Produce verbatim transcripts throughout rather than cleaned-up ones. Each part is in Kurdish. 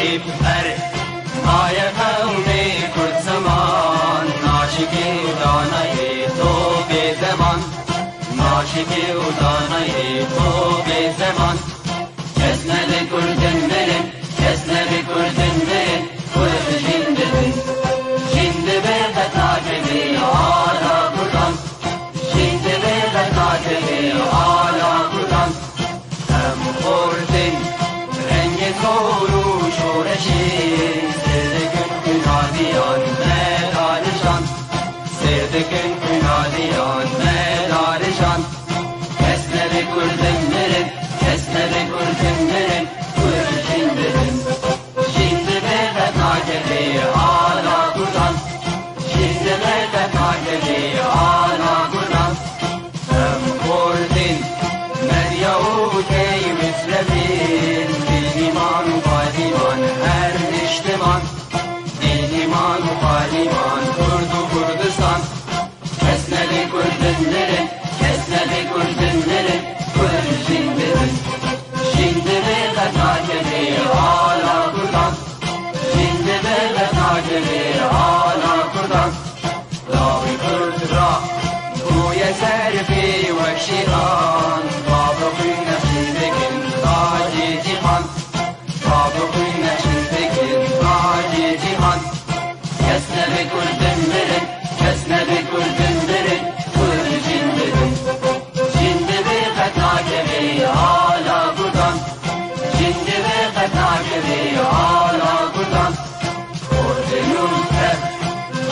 Her maye qewmê Kurd ziman, naşikî û danayê to bê zeman, naşikî û danayê to bê zeman. Kes nebe Kurdin mirin, kes nebe Kurdin mirin, Kurd jîn dibin. Jîn dibe qet nakevî ala Kurdan. Jîn dibe qet nakevî ala Kurdan. Em xortin rengê sor û şoreşê, sêr dikin xwîna diyan me darişan. Sêr dikin xwîna diyan me darişan. Kes nebe Kurdin mirin, kes nebe Kurdin mirin, Kurd jîn dibin. Jîn dibe qet nakevî ala Kurdan. Jîn dibe qet nakevî ala Kurdan. Em xortin medya û tey mislevîn, bînîman û payîman her niştiman. Bînîman û payîman Kurd û Kurdistan. Kes nebe Kurdin mirin, kes nebe Kurdin mirin, Kurd jîn dibin. Jîn dibe qet nakevî ala Kurdan. Jîn dibe qet nakevî ala Kurdan. Lawê Kurd ra bûye serfê wek şêxan. Bavê xwîn nexşîn dikin tacê cîhan. Bavê xwîn nexşîn dikin tacê cîhan. Kes nebe Kurdin mirin, kes nebe Kurdin mirin, Kurd jîn dibin. Jîn dibe qet nakevî ala Kurdan. Jîn dibe qet nakevî ala Kurdan. Kurdin û Kurd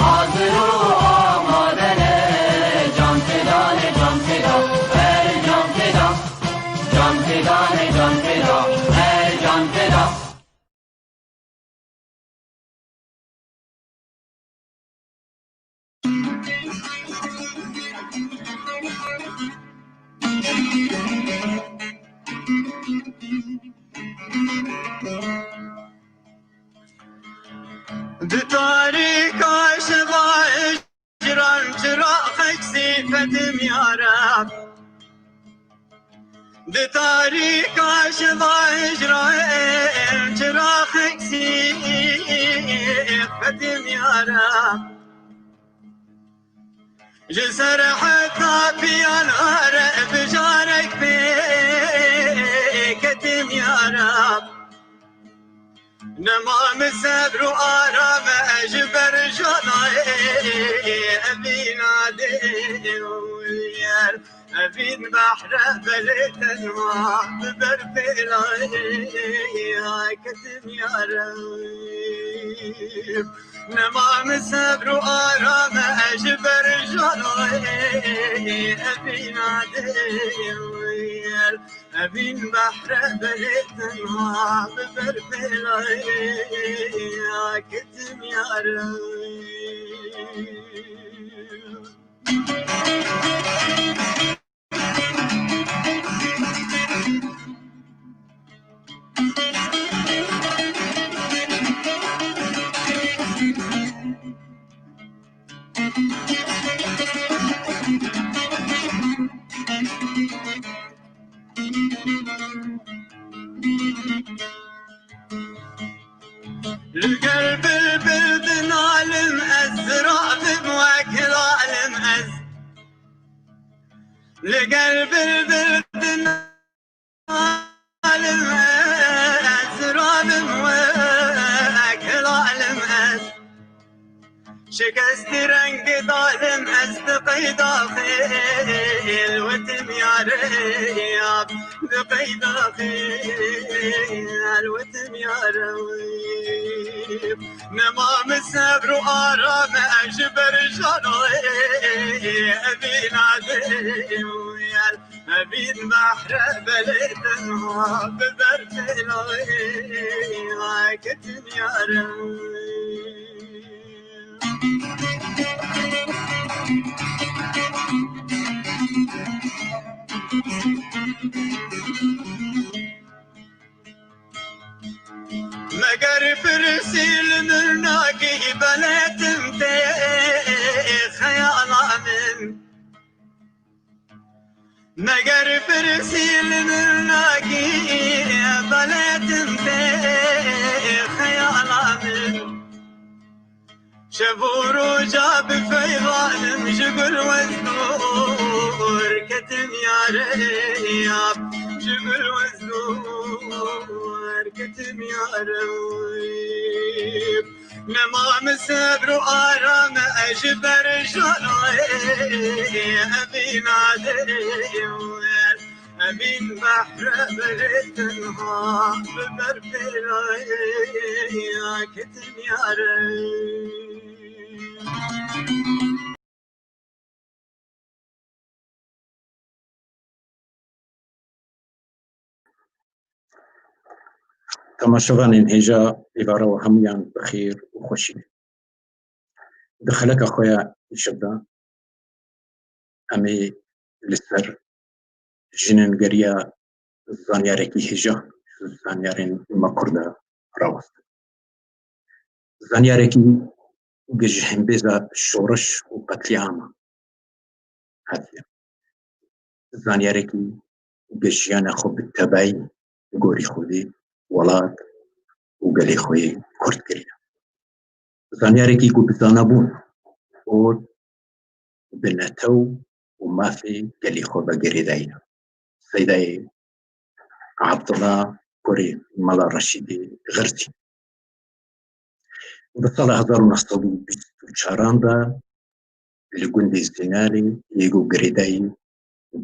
hazir û amade ne. Can feda ne, can feda, her can feda. Can feda ne, can feda, her can feda. Di tarîka şeva hicran çiraxek sîfetim ya Reb. Di tarîka şeva hicran çiraxek sîfetim ya Reb. Ji ser heta piyan are bi carek pê ketim ya Reb. Nema min sebr û arame ji ber janayê evîna dê û yer. Evîn behre belê tenha bi ber pêlayê ketim ya Reb. Nema min sebr û arame ji ber janayê evîna dê û yer. Evîn behre belê tenha bi ber pêlayê ketim ya Reb. Li gel bilbil dinalim ez, zirabim wek hilalim ez. Li gel bilbil dinalim ez, zirabim wek hilalim ez. Şikestî rengê dalim ez, di qeyda xêl wetim ya Reb, di qeyda xêl wetim ya Reb. Nema min sebr û arame ji ber janayê evîna dê û yer. Evîn behre belê tenha bi ber pêlayê ketim ya Reb. Meger pirsî li min nakî, beletim tê xeyala min. Meger pirsî li min nakî, beletim tê Şev û roja bi feyxanim ji gul wezor ketim yare ya, ji gul wezor ketim yare. Nema min sebr û arame ez ji ber janayê Emîna dê. Emîn behre belê tenha bi ber pêrayê ya ketim yare. Temaşevanên hêja, êvara we hemûyan bi xêr û xweşî be. Di xeleka xwe ya îşev de em ê li ser jinên geriya zanyarekî hêja ji zanyarên me Kurda rawestin. Zanyarekî ku ji hembêza şoreş û qetlîama hatiye. Zanyarekî ku jiyana xwe bi tebayî li gorî Xwedê, welat û gelê xwe yê Kurd kiriye. Zanyarekî ku bi zanabûn û bi netew û mafê gelê xwe ve girêdayî ne. Seydayê Abdullah kurê Mela Reşîdê Xirzî. Di sala hezar û neh sed û bîst û çaran de li gundê Zînarê yê ku girêdayî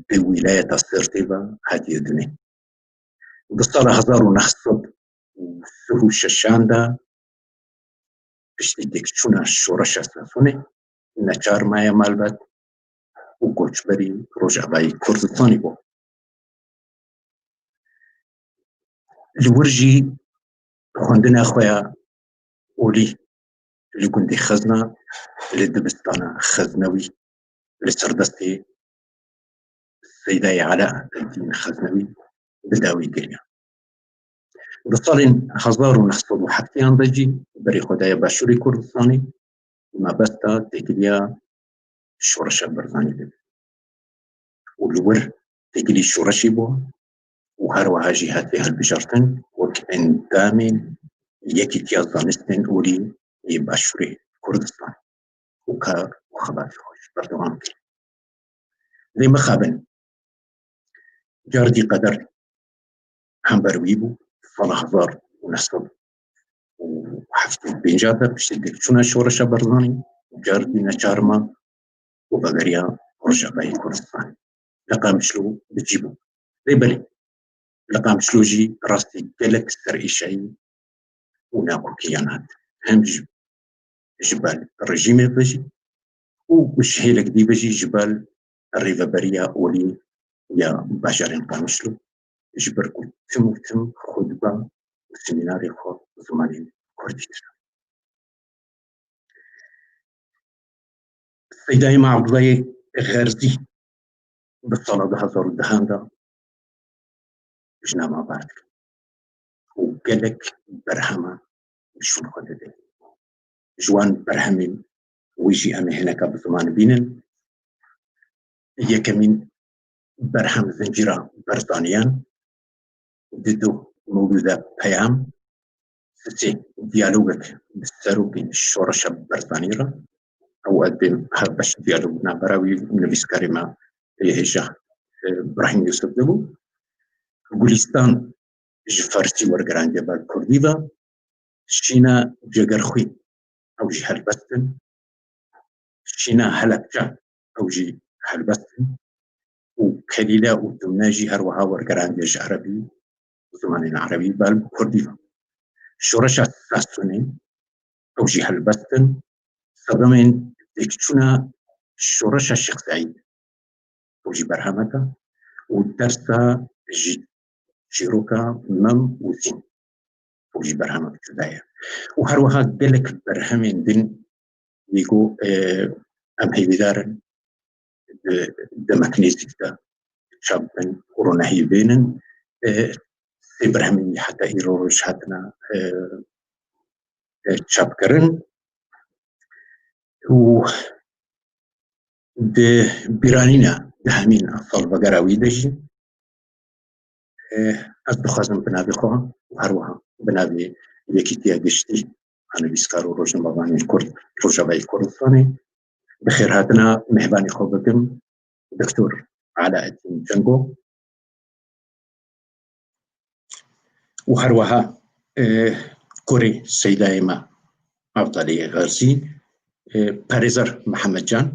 bi wîlayeta Sêrtê ve hatiye dinê. Di sala hezar û neh sed û sih û şeşan de piştî têkçûna şoreşa Sasûnê neçar maye malbat û koçberî Rojavayê Kurdistanê bû. Li wir jî xwendina xwe ya olî li gundê Xezna, li dibistana Xeznewî, li ser destê Seydayê Ela Eddîn Xeznewî bi dawî kiriye. Di salên hezar û neh sed û heftiyan de jî berê xwe daye Başûrê Kurdistanê, mebesta têkiliya şoreşa Barzanî de. Û li wir têkilî şoreşê bû û her wiha jî hatiye hilbijartin wek endamên Yekîtiya Zanistên Olî yê Başûrê Kurdistan û kar û xebatê xwe jî berdewam kir. Lê mixabin, cardî qeder hember wî bû. Sala hezar û neh sed û heftê û pênc de piştî têkçûna şoreşa Barzanî, cardî neçar ma û vegeriya Rojavayê Kurdistan. Li Qamişlo bi cî bû. Lê belê, li Qamişlo jî rastî gelek serêşayî û nakokiyan hat. Hem ji, ji ber rejîmê ve jî û ji hêlek dî ve jî ji ber rêveberiya olî ya bajarên Qamişlo, ji ber ku tim û tim xutbe û semînarê xwe zimanê kurdî kir. Seydayê me Abdullahê Xerzî di sala du hezar û dehan de ji nav me bar dike û gelek berhema ji xwe dide. Ji wan berhemên wî jî em ê hineka bi ziman bînin. Yekemîn berhem Zincîra Berzaniyan, dido Mewlûda Peyam, sisê diyalogek bi serokên şoreşa Berzanî re. Ew ez bêm her beş diyalog navbera wî nivîskarê me ê hêja, e, Brahîm Yûsif de bû. Gulîstan ji farsî wergerandiye ber kurdî ve. Şîna Cegerxwîn, ew jî helbest in. Şîna Helebce, ew jî helbest in. Û Kelîle û Dumne jî her wiha wergerandiye ji erebî, zimanên erebî ber bi kurdî ve. Şoreşa Sasûnê, ew jî helbest in. Sedemên têkçûna şoreşa Şêx Seîd, ew jî berhemek e. Û dersa ji çîroka Mem û Zîn, ew jî berhemek cuda ye. Û her wiha gelek berhemên din yê ku, e, em hêvîdar in di demek nêzîk de çap bin û ronahî bênin. E, sê berhemên heta îro roj hatine, e, e, çapkirin. Û di bîranîna dehemîn salvegera wî de jî, e, ez dixwazim bi navê xwe û her wiha bi navê Yekîtiya Giştî a nivîskar û rojnamevanên Kurd Rojavayê Kurdistanê. Bi xêrhatina mêvanê xwe bikim, Doktor Alaeddîn Cengo. Û her wiha, e, kurê Seydayê me Evdalê Xerzî, e, Perêzer Mihemed Can.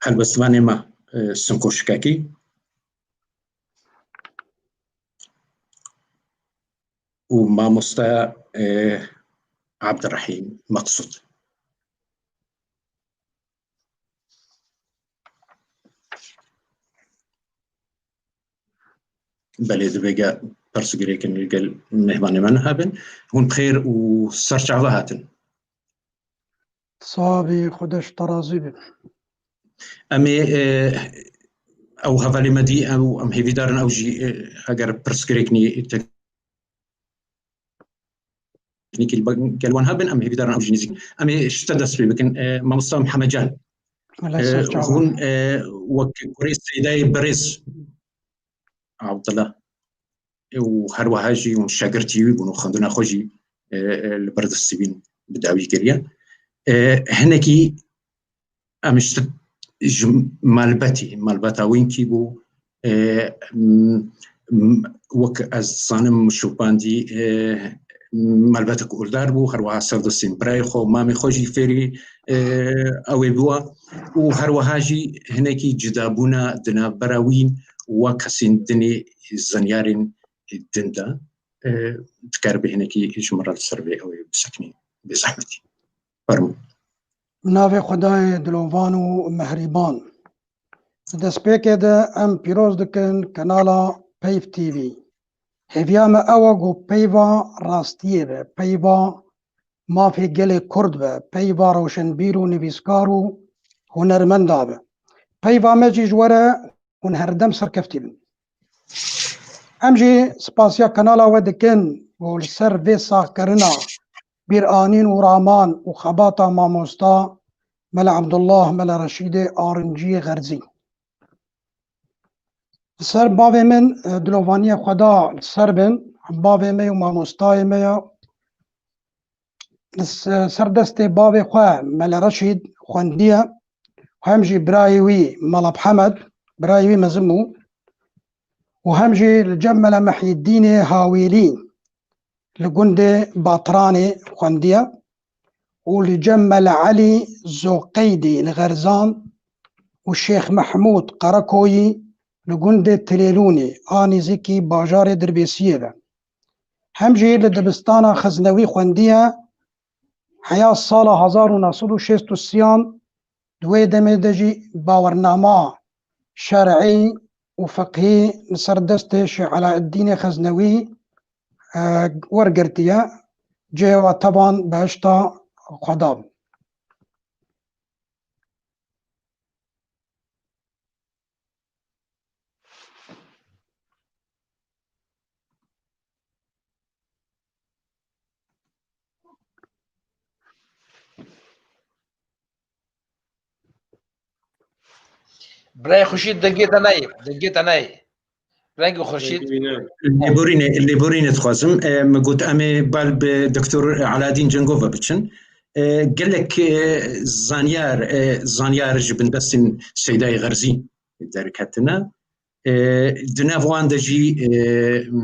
Helbestvanê me, e, Sinko Şikekî û mamoste, e, Abdurrahîm Meqsûd. Belê, divê ge pirsgirêkin li gel mêvanê me niha bin. Hûn bi xêr û serçava hatin. Saxbî, Xwedê ji te razî be. Em ê, e, ew hevalê me dî, ew em hêvîdar in, ew jî, e, heger pirsgirêk nî, teknîkî li gel wan hebin, em hêvîdar in ew jî nêzîk. Em ê ji te dest pê bikin, e, mamosta Mihemed Can. Wele E, ser çavan. Hûn, e, wek kurê Seydayê berêz Abdullah û her wiha jî hûn şagirtî wî bûn û xwendina xwe jî, e, e, li ber destî wî bi dawî kiriye. E, hinekî em ji, ji malbetî, malbeta wî kî bû, e, m, m, wek ez dizanim şopandî, e, malbetek oldar bû, her wiha ser destên birayê xwe û mamê xwe jî fêrî, e, ew ê bûa û her wiha jî hinekî cudabûna di navbera wî û wa kesên dinê zanyarên din de, e, dikaribe hinekî ji min re li ser vê ew ê biseknî, bê zehmetî. Fermo. Bi navê Xwedayê dilovan û mehrîban. Di destpêkê de em pîroz dikin kanala Peyv T V. Hêviya me ew e ku peyva rastiyê be, peyva mafê gelê Kurd be, peyva rewşenbîr û nivîskar û hunermenda be. Peyva me jî ji we re hûn herdem serkeftî bin. Em jî spasiya kanala we dikin ku li ser vê saxkirina bîranîn û raman û xebata mamosta Mele Abdullah, Mele Reşîdê Arinciyê Xerzî. Li ser bavê min, e, dilovaniya xwe da li ser bin, bavê me û mamostayê me ya. Li se-, ser destê bavê xwe Mele Reşîd xwendiye, hem jî birayê wî Mela Mihemed, birayê wî mezin bû, û hem jî li cem Mele Mehyîdînê Hawêlî li gundê Batranê xwendiye û li cem Mele Elî Zoqeydî li Xerzan û Şêx Mehmûd Qerekoyî li gundê Tilêlûnê a nêzîkî bajarê Dirbêsiyê de. Hem jî li dibistana Xeznewî xwendiye, heya sala hezar û neh sed û şêst û sêyan, di wê demê de jî bawernama şer'î û fiqhî li ser destê Şêx Elaeddînê Xeznewî, e, wergirtiye, cihê we tevan behişta Xweda be. Birayê Xurşîd, dengê te nayê, dengê te nayê. Rengê Xurşîd. Lêborînê, lêborînê dixwazim. E, min got em ê bal bi Doktor Aladîn Cengo ve biçin. E, gelek, e, zanyar, e, zanyar ji bin destên Seydayê Xerzî derketine. E, di nav wan de jî, e, m,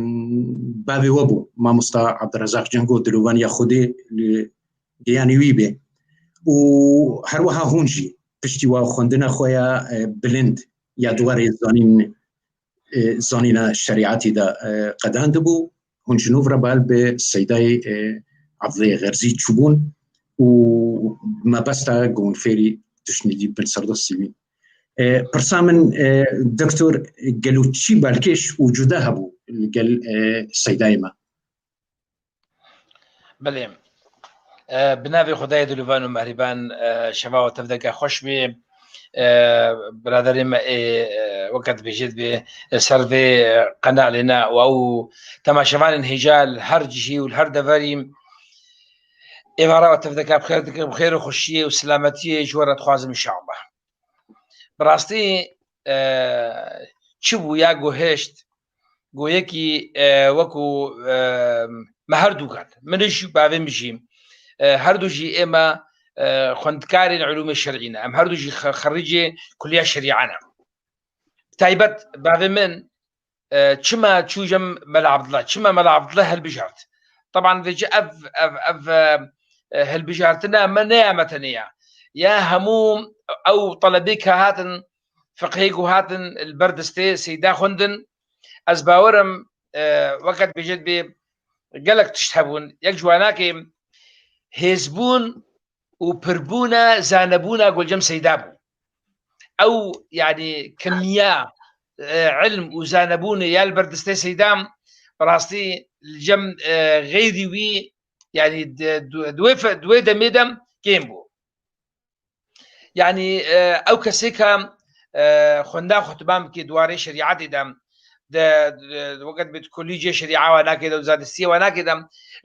bavê we bû, mamosta Abdurezaq Cengo, dilovaniya Xwedê li giyanê wî bê. Û her wiha hûn jî piştî wa xwendina xwe ya, e, bilind ya di warê zanîn, e, zanîna şerîetî de, e, qedandibû, hûn ji nû re bal bi Seydayê, e, Evdalê Xerzî çûbûn û mebesta ku hûn fêrî tiştnî dî bin serdestî wî. E, pirsa min, e, Doktor, gelo çi balkêş û cuda hebû li gel, e, Seydayê me? Belê. E, bi navê Xwedayê dilûvan û mehrîban, e, şeva we tev de ge xweş bê. E, biraderê me ê, e, weke dibêje dibê, e, ser vê, e, qenalê ne û ew temaşevanên hêja li her cihî û li her deverî êvara we tev de ke bi xêr dikim, bi xêr û xweşiyê û selametiyê ji we re dixwazim înşallah. Bi rastî, e, çi bû ya guhişt, Go yekî, e, wekû, e, me her du ket. Min jî bavê min jî, e, her du jî ême, e, xwendkarên ulûmê şer'î ne. Em her du jî xe-, xerîcê kuliya şerîa ne. Taybet bavê min, e, çima çû cem Mela Abdullah? Çima Mela Abdullah hilbijart? Teban vêce ev, ev, ev, e, e, hilbijartina me ne ya me tenê ya. Ya hemû ew telebê ke hatin, fiqhê ku hatin li ber destê Seyda xwendin, ez bawer im, e, weke dibêje dibê gelek tişt hebûn. Yek ji wanakê hêzbûn û pirbûna zanebûna ku li cem Seyda bû. Ew, yanî, kimiya, e, ilm û zanebûnê ya li ber destê Seyda, bi rastî li cem, e, xeyrî wî, yanî, di, di, di wê fe-, di wê demê de kêm bû. Yanî, e, ew kesê ke, e, xwenda xwe tiban bike di warê şerîetê de, de, de, weke dibê di kulîcê şerîa wa nake de û zadistiyê wa nake de,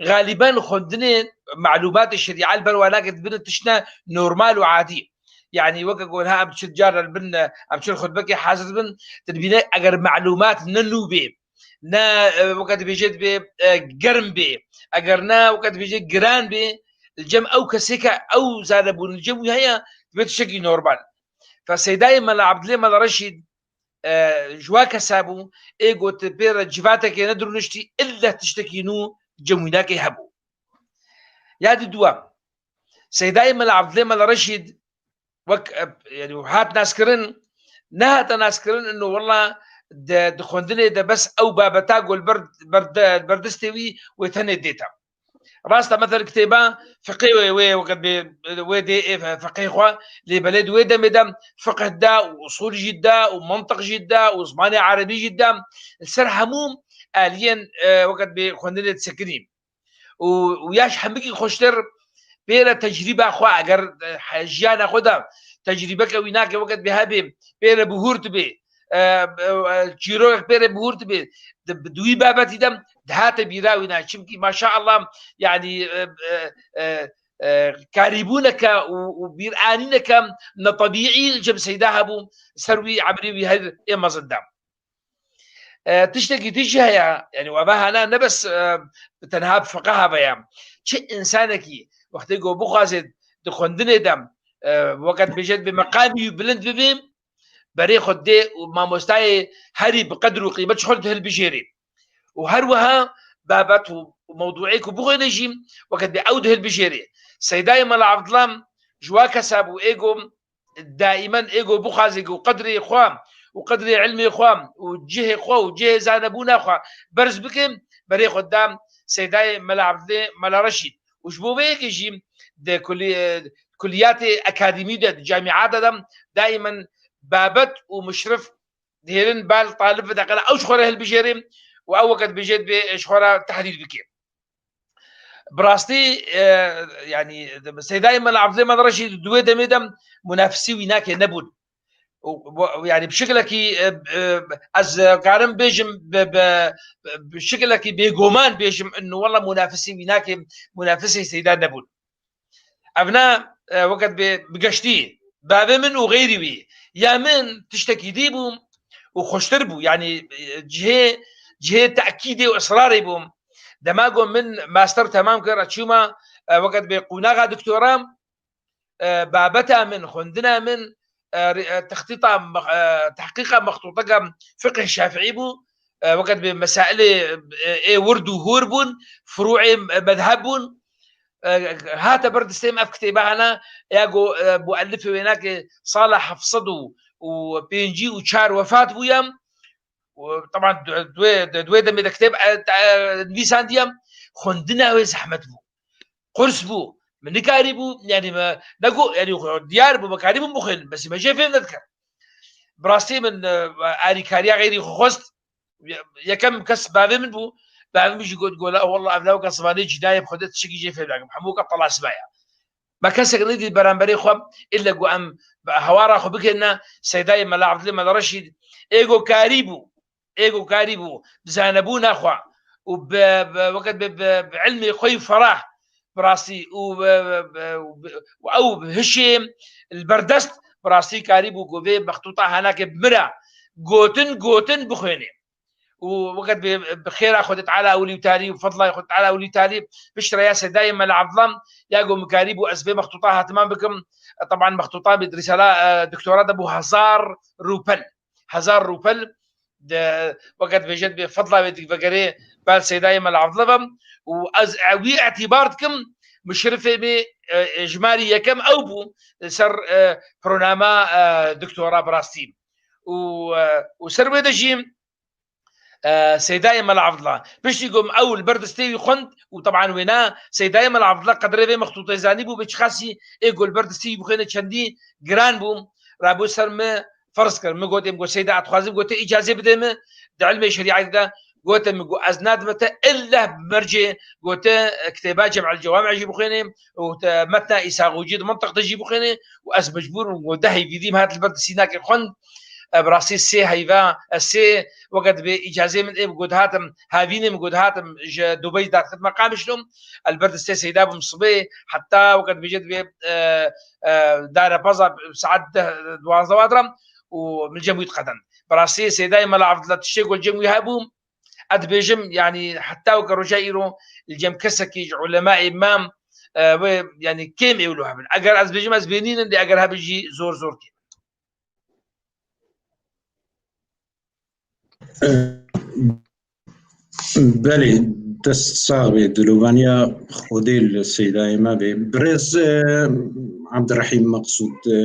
xalîben xwendinê malûmatê şerîa li ber wa nake dibine tiştine normal û adî. Yanî weke ku niha em çil car li bin, em çil xutbekê hazir bin, tu dibîne eger malûmat ne nû bê, ne, e, weke dibêje dibê, e, germ bê, eger ne weke dibêje giran bê, li cem ew kesê ke ew zanebûn li cem wî heye, dibê tiştekî normal. Fe Seydayê Mela Abdilê Mela Reşîd, e, ji wa kesa bû, ê got pê re civateke nedirûniştî, ille tiştekî nû cem wî nake hebû. Ya di duwa, Seydayê Mela Abdilê Mela Reşîd wek, e, yanî hat naskirin, nehate naskirin ino wela di, di xwendinê de bes ew babeta ku li ber, ber de, berdestê wî wê tenê dête. Rast e, mesela kitêba fiqê wê, wê weke dibê, wê dê ê fe-, fiqê xwe, lê belê di wê demê de fiqh da û usul jî da û mantiq jî da û zimanê erebî jî da. Li ser hemû aliyên, e, weke dibê xwendinê disekinî. Û, û ya ji hemikî xweştir pê re tecrîba xwe, eger, e, he-, jiyana xwe de tecrîbeke wî nake weke dibê hebê, pê re bihûr dibe, e, e, e, çîrokek pê re bihûr dibe, di, di wî babetî de dihate bîra wî ne. Çimkî maşallah, yanî, e, e, e, e, karîbûneke û, û bîranîneke netebîî li cem Seyda hebû, ser wî emrê wî her ê mezin de. E, tiştekî din jî heye, yanî eva hana ne bes, e, bi tenha bi fiqha ve ye. Çi însanekî wextê ku bixwaze di xwendinê de, e, weke dibêje dibê meqamî wî bilind bibe, berê xwe dê û mamostayê herî bi qedir û qîmet ji xwe dihilbijêrê. Û her wiha babet û mewdûê ku bixwêne jî weke dibê ew dihilbijêrê. Seydayê Mela Abdillah ji wa kesa bû ê ku daimen ê ku bixwaze ku qedrê xwe û qedrê ilmê xwe û cihê xwe û cihê zanebûna xwe berz bike, berê xwe da Seydayê Mela Abdilê Mela Reşîd. Û ji bo vê yekê jî di kulî-, kuliyatê akademî de, di camîata de daimen babet û muşrif dihêlin bal talib ve de qala ew ji xwe re hilbijêrê û ew weke dibêje dibê ji xwe re tehlîl bike. Bi rastî, e, yanî, Seydayê Mela Abdulê Mela Reşîd di wê demê de munafisî wî nake nebûn. Û, û, yanî, bi şekilekî, e, e, ez karim bêjim, bi, bi, bi şekilekî bêguman bêjim, ino wela munafisî wî nake, munafisê Seyda nebûn. Ev ne, e, weke dibê bi geştî, bavê min û xeyrî wî, ya min tiştekî dî bû û xweştir bû. Yanî, e, cihê, cihê tekîdê û israrê bû. Dema ku min master temam kir, çûma, e, weke dibê qonaxa doktora, e, babeta min, xwendina min, e, rê-, e, textîta mex-, e, tehqîqa mextûteke fiqhê şafiî bû. E, weke dibê mesailê, e, ê wird û hûr bûn, furûê, e, medheb bûn. E, hate ber destê min ev kitêbe hene, ya ku, e, muellifê wê nake sala heft sed û pêncî û çar wefat bûye. Û, teban, di, di wê, di, di wê demê de kitêb, e, e, nivîsandiye, xwendina wê zehmet bû. Qurs bû. Min nikarîbû, yanî me, ne ku, yanî xwe diyar bû, me karîbû bixwînin, bes me jê fêm nedikir. Bi rastî min, e, alîkariya xeyrî xwe xwest. Ye-, yekem kes bavê min bû. Bavê min jî got, gola, "Wallah, ev lawka zimanê cînayê bi xwedê tiştekî jê fêm nakim. Hemû weke telasima ye." Me kesek nedît beramberê xwe, îlle ku em bi hewara xwe bikêne, Seydayê Mela Abdilê Mela Reşîd, ê ku karîbû, ê ku karîbû, bi zanebûna xwe û bi, bi, weke bi, bi, bi ilmê xwe yî ferah, bi rastî, û, bi, bi, bi, û ew hişê li ber dest, bi rastî karîbû ku vê mextûta hanakê bi min re gotin, gotin bixwêne. û wekî dibê bi xêra Xwedê Teala ewilî û tarî û fedla Xwedê Teala ewilî û tarî piştre ya Seydayê Mela Evdila ya ku min karîbû ez vê mextûta hatima bikim. Teban mextûta bi risala, e, doktora de bû hezar rûpel. Hezar rûpel de wekî dibêje dibê fedla wê vegerê bel Seydayê Mela Evdila ve û ez wî îtîbar dikim, muşrifê min, e, e, jimarî yekem ew bû li ser, e, pronama, e, doktora bi rastî. Û, e, û ser wê de jî, e, Seydayê Mela Evdila. Piştî ku min ew li ber destê wî xwend û teban wêna Seydayê Mela Evdila qedrê vê mextûtê zanîbû, bi çiqasî ê ku li ber destê wî bixwêne çendî giran bû. Rabû ser min ferz kir. Min gotê, min got, Seyda, ez dixwazim, gotê, îcazê bidê min di ilmê şerîetê de. Gotê, min got, ez nadime te illa bi mercê, gotê, kitêba Cem'el Cewami jî bixwênê û te metna Îsa Xocî di mintiq de jî bixwênê û ez mecbûr bûm, got, deh heyvîdî min hat li ber di sînakê xwend. E, bi rastî sê heyva, e, sê weke dibê îcazê min ê, min got, hatim havînê, min got, hatim ji Dubey derxistim Qamişlo. Ez li ber destê Seyda bûm sibê, heta weke dibêje dibê, e, e, darepeza saet deh, duwazdeh wa dira û min cem wî diqedand. Bi rastî Seydayê Mela Evdila tiştê ku li cem wî hebû, ez dibêjim, yanî heta weke roja îro li cem kesekî ji ulemayê me, e, wê, yanî kêm ê wilo hebin. Eger ez bêjim ez bênînim, lê eger hebin jî zor zor kêm. Belê, dest sax bê, dilovaniya Xwedê li Seydayê me bê. Birêz, e, Abdurrahîm Meqsûd, e,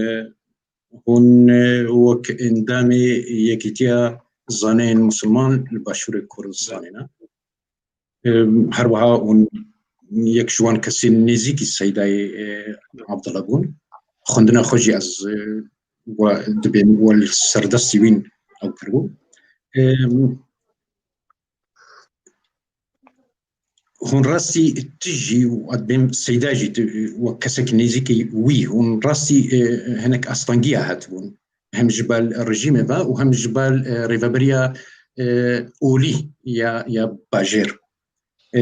hûn, e, wek endamê Yekîtiya Zaneyên Misilman li Başûrê Kurdistanê ne? E, her wiha hûn yek ji wan kesên nêzîkî Seydayê, e, Abdullah bûn. Xwendina xwe jî ez, e, we dibêm we li serdestî wîn ew kiribû. E, hûn rastî tu jî û ez dibêm Seyda jî tu, wek kesek nêzîkî wî, hûn rastî, e, hinek astengiya hatibûn. Hem ji bal rejîmê ve û hem ji bal, e, rêveberiya, e, olî ya, ya bajêr. E,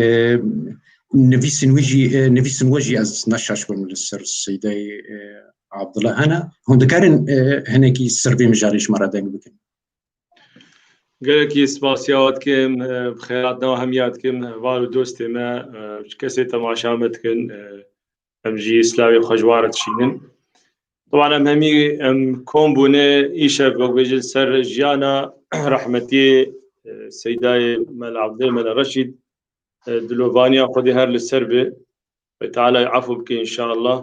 nivîsên wî jî, e, nivîsên we jî ez ne şaş bûm li ser Seydayê, e, Abdullah hene. Hûn dikarin, e, hinekî ser vê mijarê ji me re deng bikin? Gelekî spasiya we dikim, e, bi xêr hatina we hemiya dikim, heval û dostê me, e, kesê temaşa me dikin, e, em jî slavê xwe ji wan re dişînin. Teban em hemî em kom bûne îşev, wek bêje, li ser jiyana rehmetiyê, e, Seydayê Mela Evdilê Mela Reşîd, e, dilovaniya Xwedê her li ser be. Xwedê Teala efû bike înşallah.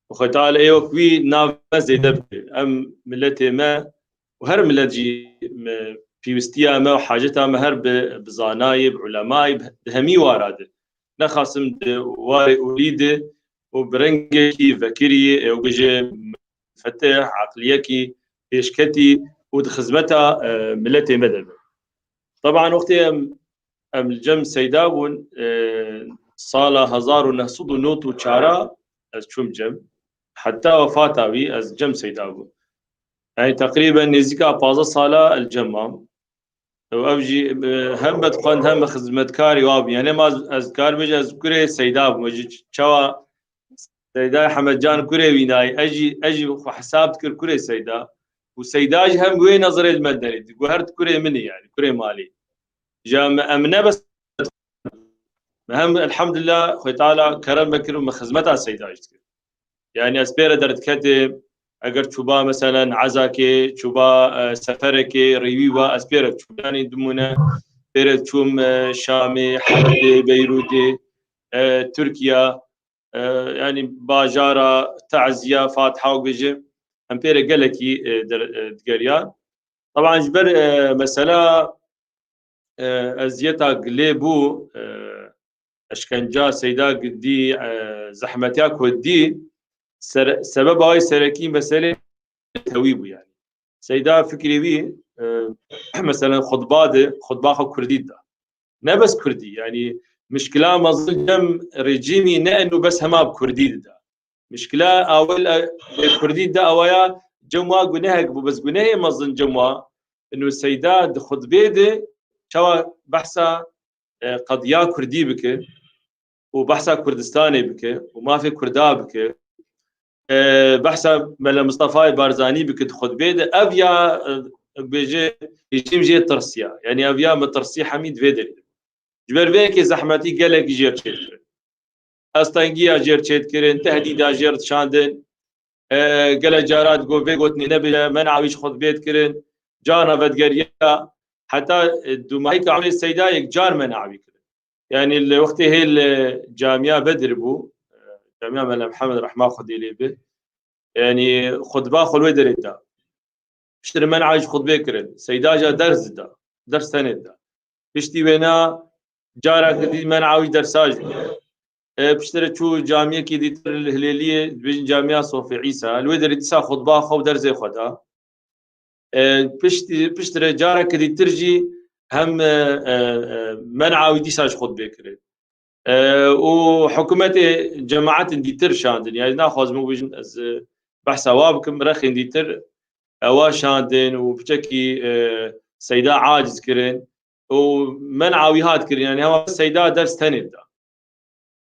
Û Xwedê Teala ê wek wî navê me zêde bike. Em miletê me û her milet jî me, pêwistiya me û haceta me her bi, bi zanayê, bi ulemayê, bi, di hemî wara de. Nexasim di warê olî de û bi rengekî vekirî, ê, û bêje fetih, eqliyekî pêşketî û di xizmeta, e, miletê me de be. Teban wextê em, em li cem Seyda bûn, e, sala hezar û neh sed û nod û çar ez çûm cem. Heta wefata wî ez cem Seyda bûm. Yani teqrîben nêzîka pazdeh sala el cem mam. Û ev jî, e, hem me dixwend hem me xizmetkarî wa bû. Yani ma ez, ez dikar bêje ez kurê Seyda bûm. Ez jî çawa Seydayê Hemedcan kurê wî nayê. Ez jî, ez jî xwe hesab dikir kurê Seyda. Û Seyda jî hem wê nezirê li me derê. Digot her tu kurê min î yani, kurê malê. Ji em, em ne bes, me hem elhamdulillah Xwedê Teala kerem me kir û me xizmeta Seyda jî dikir. Yani ez pê re derdiketê, eger çûba meselen ezakê, çûba, e, seferekê, rêwî wa, ez pê re çûm. Yani dimûne pê re çûm, e, Şamê, Helebê, Beyrûtê, e, Tirkiya, e, yani bajara, teziya, fatiha û bêje, em pê re gelekî, e, der-, e, digeriyan. Teban ji ber, e, mesela, e, eziyeta gilê bû, e, eşkenca Seyda dî, e, zehmetiya ku dî, sere-, sebeba wê serekî meselê tewî bû yani. Seyda fikrê wî, e, meselen xutba de, xutba xwe kurdî dida. Ne bes kurdî, yani mişkila mezin cem rejîmî ne eno bes hema bi kurdî dida. Mişkila awil, e, kurdî dida awaya cem wa gunehek bû, bes gunehê mezin cem wa eno Seyda di xutbê de çawa behsa, e, qediya kurdî bike û behsa Kurdistanê bike û mafê kurda bike, e, behsa Mele Mistefayê Barzanî bike di xutbê de, ev ya, e, bêje, rejîm jê tirsiya. Yanî ev ya metirsî hemî di vê derê. Ji ber vê yekê zehmetî gelekî jê re çêdikirin. Astengiya jê re çêdikirin, tehdîda jê re dişandin. E, gelek cara digot vê gotinê nebêje, men'a wî ji xutbê dikirin. Carna vedigeriya, heta, e, dûmahîka emrê Seyda yek car men'a wî kirin. Yanî li wextê hê li camiya Bedir bû, e, camiya Mela Mihemed rehma Xwedê lê be. Yanî xutba xwe li wê derê da. Piştre men'a wî ji xutbê kirin. Seyda jî ders da. Ders tenê da. Piştî wêna careke dî men'a wî dersa jî. E, piştre çû camiyekî dîtir li Hilêliyê, dibêjin camiya Sofê Îsa. Li wê derê dîsa xutba xwe û dersê xwe da. E, piştî, piştre careke dîtir jî hem, e, e, e, men'a wî dîsa ji xutbê kirin. E, û hikûmetê cemaetên dîtir şandin. Yanî naxwazim bibêjin ez, e, behsa wa bikim, rexên dîtir ewa şandin û piçekî, e, Seyda aciz kirin û men'a wî hat kirin. Yanî hema Seyda ders tenê da.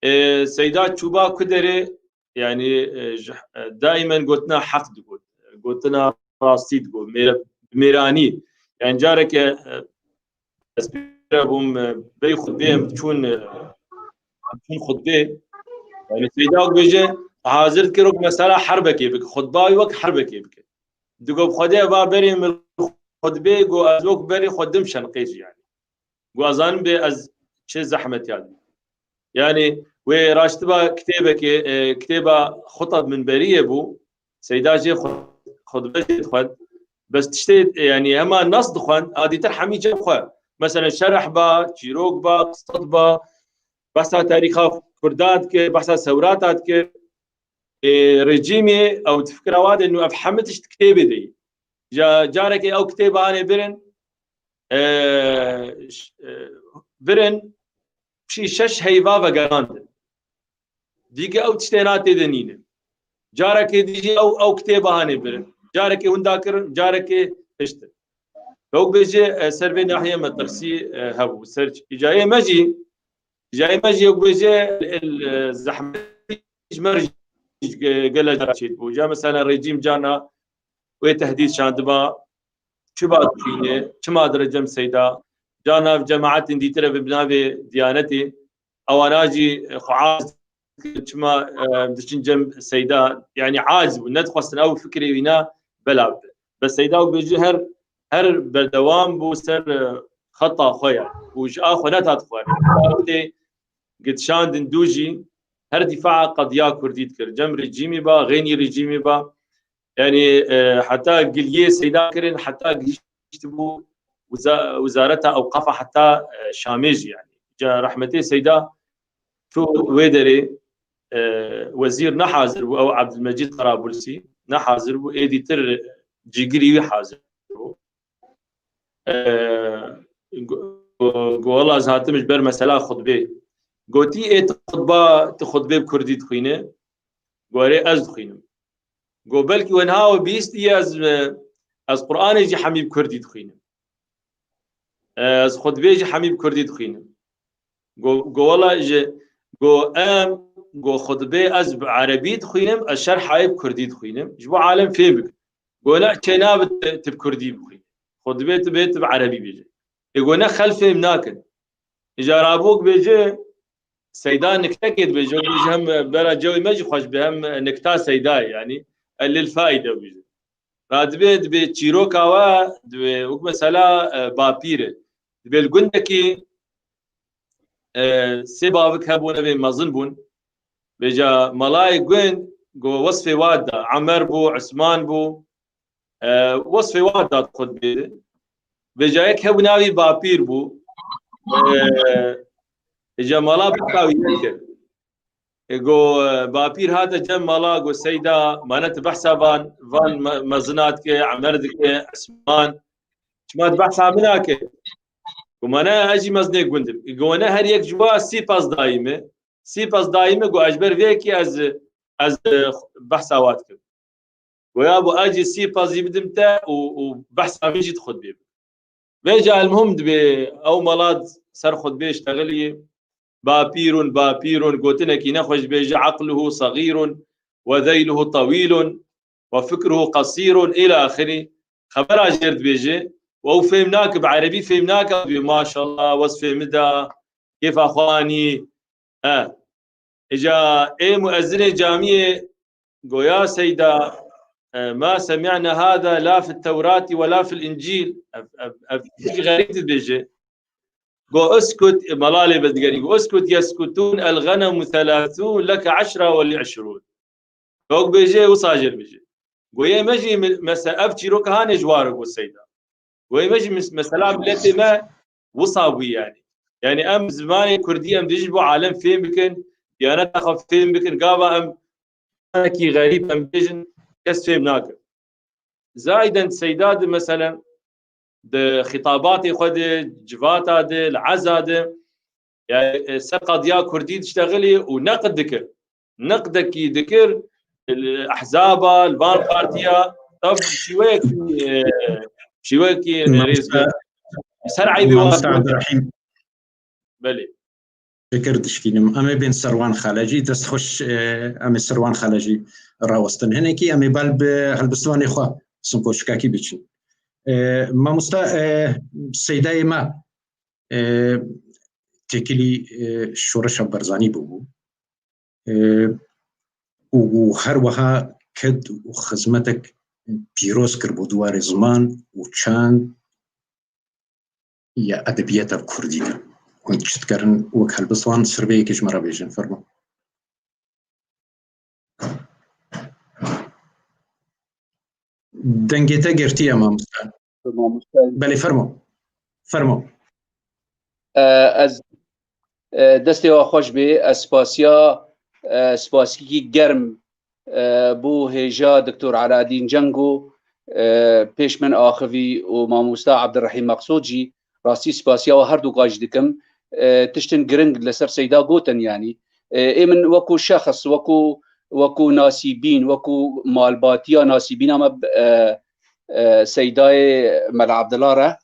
E, Seyda çûba ku derê, yanî, e, ji, e, daimen gotina heq digot. Gotina rastî digot. Mêre-, mêranî. Yanî careke, e, ez pêre bûm, e, bey xutbê em çûn, e, çûn xutbê. Yanî Seyda dibêje, hazir dikir wek mesela herbekê bike. Xutba wî wek herbekê bike. Digot, "Xwedê va berê min xutbê, got, ez wek berê xwe dim şenqêj yanî. Got, ez zanim bê ez çi zehmetiya dî." Yanî wê raştiba kitêbekê, e, kitêba Xutab Minberiyê bû. Seyda jê xwe-, xutbe jê dixwend. Bes tiştê, e, yanî hema nas dixwend, a dîtir hemî cem xwe. Mesela şerh ba, çîrok ba, qisat ba, behsa tarîxa Kurdan dikir, behsa sewrata dikir. E, rejîmê ew di fikra wa de nû ev hemî tişt kitêbê de yî. Ja, carekê ew kitêba hanê birin, e, ş-, e, birin, pişî şeş heyva vegerandin. Dîke ew tiştê na tê de nîne. Carekê dî jî ew, ew kitêba hanê birin. Carekê winda kirin, carekê piştin. Ew bêje, e, ser vê nahiyê metirsî, e, hebû. Ser îcayê me jî, îcayê me jî ew bêje, el, e, zehmetî ji me re jî ge-, gele cara çêdibû. Ja mesela rejîm carna wê tehdîd şandiba, çi ba dixwîne, çima dire cem Seyda, carna cemaetên dîtir e bi navê Diyanetê, ewana jî xwe aciz dikin, çima, e, diçin cem Seyda, yanî aciz bû, nedixwestin ew fikrê wîna belav be. Bes Seyda û bêjî her, her berdewam bû ser, e, xeta xwe ya û ji a xwe netat xwe. Tê gidişandin dû jî her dîfaa qediya Kurdî dikir. Cem rejîmî ba, xênî rejîmî ba. Yanî, e, heta giliyê Seyda kirin, heta gihiştibû wiza-, Wizareta Ewqafa heta, e, Şamê jî yanî. Ca rehmetê Seyda tu wê derê, e, wezîr nehazir bû, ew Ebdulmecîd Tarabulsî nehazir bû, êdî tir cîgirî wî hazir bû. E, go-, go-, go wela ez hatim ji ber mesela xutbê. Gotî, ê tu xutba, tu xutbê bi kurdî dixwîne? Go erê ez dixwînim. Go belkî we niha we bihîstiye ez, e, ez Qur'anê jî hemî bi kurdî dixwînim. E, ez xutbê jî hemî bi kurdî dixwînim. Go, go wela ji, go em, go xutbê ez bi erebî dixwînim, ez şerhayê bi kurdî dixwînim. Ji bo alem fêm bike. Go ne çênabe tu, tu bi kurdî bixwînî. Xutbê tu bê tu bi erebî bêje. Ê go ne xelk fêm nakin. Îja rabûk bêje, Seyda niktekê dibêje, bêje hem bera cewê me jî xweş be, hem nikta Seydayê, yanî elil faîde bêje. Ra dibê, dibê çîroka we, dibê wek mesela, e, bapîr e. Dibê li gundekî, e, sê bavik hebûn, evê mezin bûn. Vêca malayê gund, go wesfê wa da. Emer bû, Usman bû, e, wesfê wa da xutbê de. Vêca yek hebû navî Bapîr bû. E, vêca mala behsa wî kir. E, go, e, Bapîr hate cem mala, go Seyda, mane tu behsa van, van me-, mezina dike, Emer dike, Esman. Çima tu behsa min nake? Go mane ez jî mezinê gund im. Go ne her yek ji wa sî pez dayî me. Sî pez dayî me, go ez ji ber vê yekê ez, ez, e, behsa wa dikim. Goya bo ez jî sî pezî bidim te û, û behsa vê jî di xutbê bikim. Vêca elmuhim dibê ew mala ser xutbê iştexilî, bapîrun, bapîrun, gotinekî nexweş bêje, aqluhu saxîrun ve zeyluhu tewîlun ve fikruhu qesîrun îlâ axirî. xebera jêr dibêje, û ew fêm nake, bi erebî fêm nake, dibê, "Maşallah, wez fêmi da, kêfa xwe anî." E, îca ê muezzinê camiyê goya Seyda, e, "Ma semi'na hada la fi Tewrati ve la fil İncil." Ev, ev, ev tiştekî xerîb dibêje. Go, "Uskut", e, melalê bezgerî go, "Uskut, yeskutun el ghanemu thelathun, leke eşra ve li eşrun." Wek bêje, wisa jê bêje. Go, "Yê me jî me-, mese-, ev çîroka hanê ji war e," go Seyda. Go, "Yê me jî mes-, mesela miletê me wisa bû yani. Yani em zimanê kurdî em dê ji bo alem fêm bikin, diyaneta xwe fêm bikin, gava em wekî xerîb em bêjin, kes fêm nake." Zaiden Seyda di, meselen, di xitabatê xwe de, civata de, li eza de, yani, e, ser qadiya kurdî diştexilî û neqd dikir. Neqdekî dikir, li ehzaba, li van partiya, tav şîweyekî, e, şîweyekî Mamoste, rêzgir. Ser eybê wan Mamoste Abdurrahîm. Belê. Şikir dişkînim. Em ê bên ser wan xalecî. Dest xweş, e, em ê ser wan xalecî rawestin. Hinekî em ê bal bi helbestvanê xwe sinkoşikakî biçin. E, mamosta, e, Seydayê me, e, têkilî, e, şoreşa Barzanî bûbû. E, û, û her wiha ked û xizmetek pîroz kir bo di warê ziman û çand ya edebiyata kurdî de. Hûn çi dikerin wek helbestvan, ser vê yekê ji me re bêjin, fermo. Dengê te girtiye, mamoste. Mamoste. Belê, fermo. Fermo. E, ez, e, destê we xweş bê. Ez spasiya, e, spasîkî germ, e, bo hêja Doktor Aladîn Cengo, e, pêş min axivî û mamosta Abdurrahîm Meqsûd jî. Rastî spasiya we her du ka jî dikim. E, tiştin giring li ser Seyda gotin, yanî. E, ê min wekû şexs, wekû, wekû nasîbîn, wekû malbatiya nasîbîna me, e, e, Seydayê Mela Abdullah re,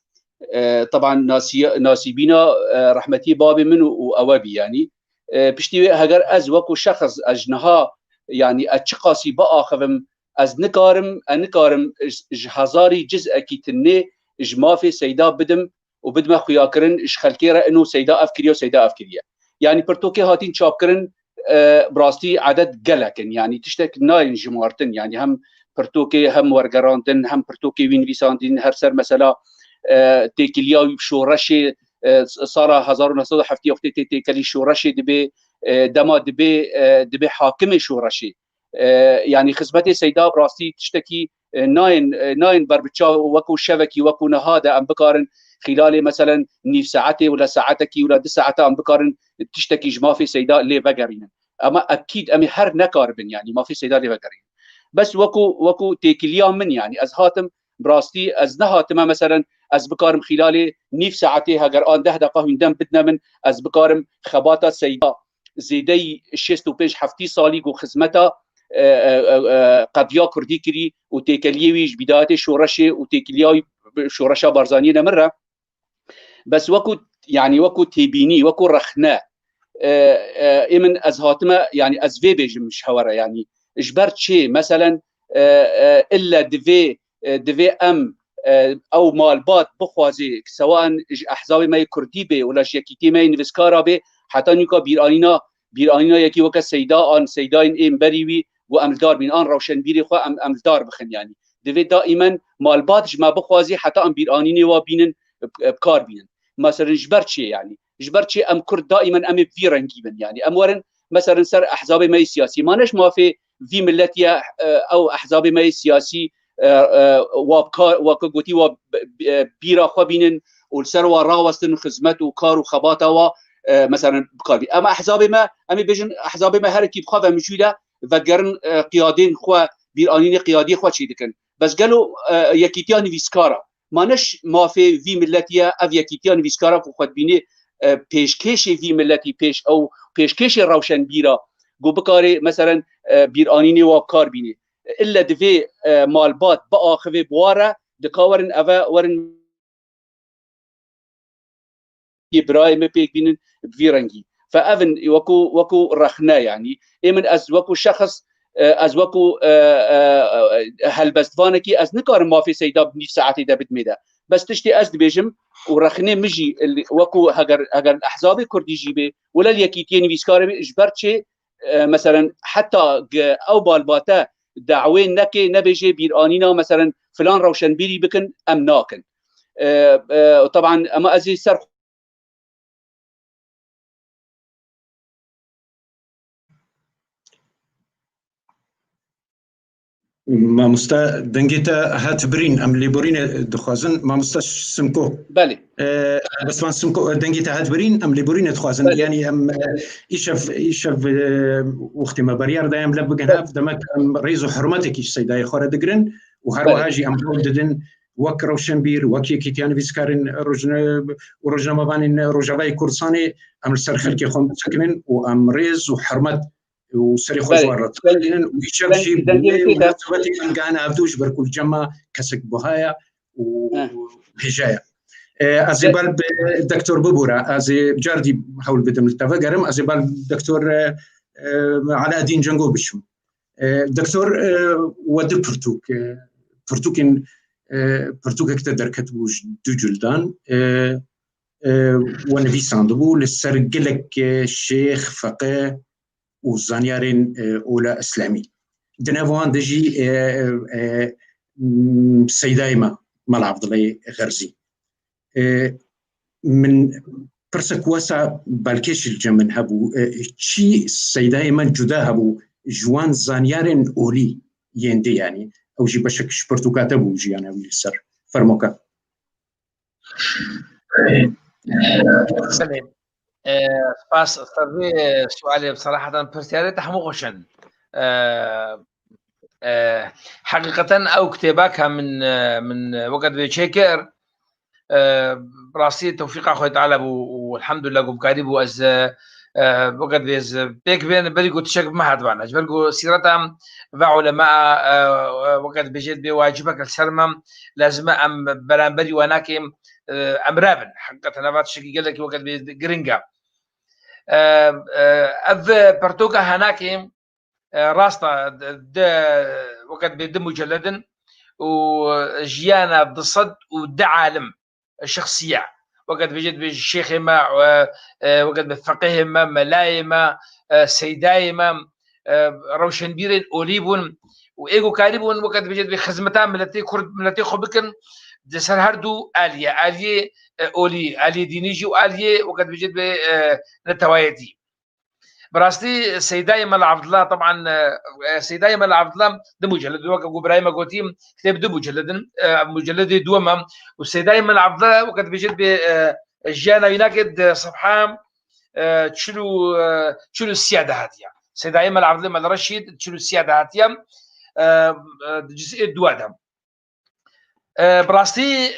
e, teban nasî-, nasîbîna, e, rehmetî babê min û, û ewe bî, yanî. E, piştî wê heger ez wekû şexs, ez ji niha, yanî ez çiqasî biaxivim, ez nikarim, ez nikarim ji, ji hezarî cizekî tinê ji mafê Seyda bidim û bidime xuyakirin ji xelkê re, ino Seyda ev kiriye û Seyda ev kiriye. Yanî pirtûkê hatîn çapkirin, e, bi rastî edet gelek in. Yanî tiştek nayên jimartin. Yanî hem pirtûkê, hem wergerandin, hem pirtûkê wî nivîsandin, her ser mesela, e, têkiliya wî bi şoreşê, e, sala hezar û neh sed û heftê wextê tê têkelî şoreşê dibê, e, dema dibê, e, dibê hakimê şoreşê. E, yanî xizmetê Seyda bi rastî tiştekî, e, nayên, e, nayên ber bi çav, wekû şevekî, wekû niha de em bikarin xîlalê meselen nîv saetê wila saetekî wila du saeta em bikarin tiştekî ji mafê Seyda lê vegerînin. Ema ekîd em ê her nekaribin, yanî mafê Seyda lê vegerînin. Bes wekû, wekû têkiliya min, yanî ez hatim, bi rastî ez nehatime meselen ez bikarim xîlalê nîv saetê heger an deh deqa hûn dem bidine min, ez bikarim xebata Seyda zêdeyî şêst û pênc heftî salî ku xizmeta, e, e, e, e, qediya kurdî kirî û têkeliyê wî ji bîdayetê şoreşê û têkiliya wî şoreşa Barzaniyê ne min re. Bes wekû, yanî wekû têbînî, wekû rexne, e, e, ê min ez hatime, yanî ez vê bêjim ji hewe re, yanî ji ber çê, meselen, e, e, ille divê, e, divê em, e, ew malbat bixwazê, sewan ji ehzabê me yê kurdî bê, wila ji yekîtiyê me yê nivîskara bê, heta nûka bîranîna, bîranîna yekî weke Seyda an Seydayên ên berî wî, û em li dar bînin, an rewşenbîrê xwe em, em li dar bixin, yanî. Divê daîmen malbat ji me bixwazê heta em bîranînê wa bînin, bi, bi kar bînin. Meselen ji ber çê, yanî? Ji ber çê em Kurd daîmen em ê bi vî rengî bin, yanî? Em werin, meselen ser ehzabê me yê siyasî. Ma ne ji mafê vî milletî ye, e, ew ehzabê me yê siyasî, e, e, wa bi kar, wa ku gotî wa bi, bi, e, bîra xwe bînin û li ser wa rawestin xizmet û kar û xebata wa, e, meselen bi kar bî. Ema ehzabê me, em ê bêjin ehzabê me herekî bi xwe ve mijûl e, vegerin, e, qiyadên xwe, bîranînê qiyadiyê xwe çê dikin. Bes gelo, e, yekîtiya nivîskara? Ma ne ji mafê vî milletî ye, ev yekîtiya nivîskara ku xwe dibînê, e, pêşkêşê vî milletî, pêş ew, pêşkêşê rewşenbîra, ku bikarê, meselen, e, bîranînê wa bi kar bînê. Îlle divê, e, malbat biaxivê bi wa re, dika werin eve, werin yê birayê me pêk bînin bi vî rengî. Fe ev in wekû, wekû rexne, yanî. Ê min ez wekû şexs, E, ez wekû, e, e, e, helbestvanekî ez nikarim mafê Seyda bi nîv saetê de bidimê de. Bes tiştê ez dibêjim û rexnê min jî li, wekû heger, heger li ehzabê kurdî jî bê, wele li yekîtiyê nivîskarê bê, ji ber çê, e, meselen heta ge-, ew balbate dawê neke, nebêjê bîranîna meselen filan rewşenbîrî bikin, em nakin. E, e, teban ema ez ê ser Mamoste, dengê te hat birîn, em lêborîne dixwazin. Mamoste Simko. Belê. E, Helbestvan Simko, dengê te hat birîn, em lêborîne dixwazin. Belê. Yanî em, e, îşev, îşev, e, wextê me beriyar daye em lev bigin Belê. hev, demek em rêz û hurmetekî ji Seydayê xwe re digirin û her Belê. wiha jî em hewl didin wek rewşenbîr, wek Yekîtiya Nivîskarên Rojne-, û Rojnamevanên Rojavayê Kurdistanê em li ser xelkê xwe bisekinin û em rêz û hurmet û serê xwe ji Belê. wan re Deng-, dixwînin û îşev deng-, jî bi dengê wê min tê de. Munasebetê em gihane hevdû ji ber ku li cem me kesek buha ye û Heh. hêja ye. E, ez ê De- bal bi Doktor Bibûra, ez ê cardî hewl bidim li te vegerim, ez ê bal Doktor, e, e, Alaaddin Cengo biçim. E, Doktor, e, we du pirtûk, e, pirtûkên, e, pirtûkek te derketibû ji du cildan, e, e, we nivîsandibû li ser gelek, e, şêx, feqe, û zanyarên, e, ola îslamî. Di nav wan de jî, e, e, m, Seydayê me, Mela Evdilê Xerzî. E, min pirsek wesa balkêş li cem min hebû, e, çi Seydayê me cuda hebû ji wan zanyarên olî yên dî, yanî ew jî beşek ji pirtûka te bû, jiyana wî li ser. Fermoke. Belê. E, spas. Ser vê sualê, seraheten pirsiyarê te hemû xweş in. E, e, heqîqeten ew kitêba ka min, e, min, e, weke divê çêkir, e, bi rastî tewfîqa Xwedê Teala bû û elhamdulillah ku bikarî bû ez, e, e, weke divê ez pêk bên berî ku tiştek bi me hatibana. Ji ber ku sîreta ve ulema, e, e, weke dibêjê dibê wacibek li ser me, lazim e em beramberî we nakêm, e, em rabin. Heqîqeten eva tiştekî gelekî weke dibê giring e. E, e, ev pertoka henakê, e, rast e, de, de, weke dibê du mucelledin û jiyana du sed û du alim, e, şexsiye. Weke dibêje dibê şêxê me, e, e, weke dibê feqihê me, melayê me, e, seydayê me, e, rewşenbîrên olî bûn û ê ku karî bûn, weke dibêje dibê xizmeta miletê Kurd, miletê xwe bikin, di ser her du aliyê, aliyê, e, olî, aliyê dînî jî û aliyê, weke dibêje dibê, e, netewayetî. Bi rastî Seydayê Mela Evdila, teban, e, e, Seydayê Mela Evdila du mucelledin, weke ku birayê me gotî, kitêb du mucelledin, e, ev mucelledê duwem e. Û Seydayê Mela Evdila, weke dibêje dibê, e, jiyana wî nake di sefha, e, çil û, e, çil û sîya de hatiye. Seydayê Mela Evdilê Mela Reşîd çil û sîya de hatiye, e, e, di ciz'ê duwa de. E, bi rastî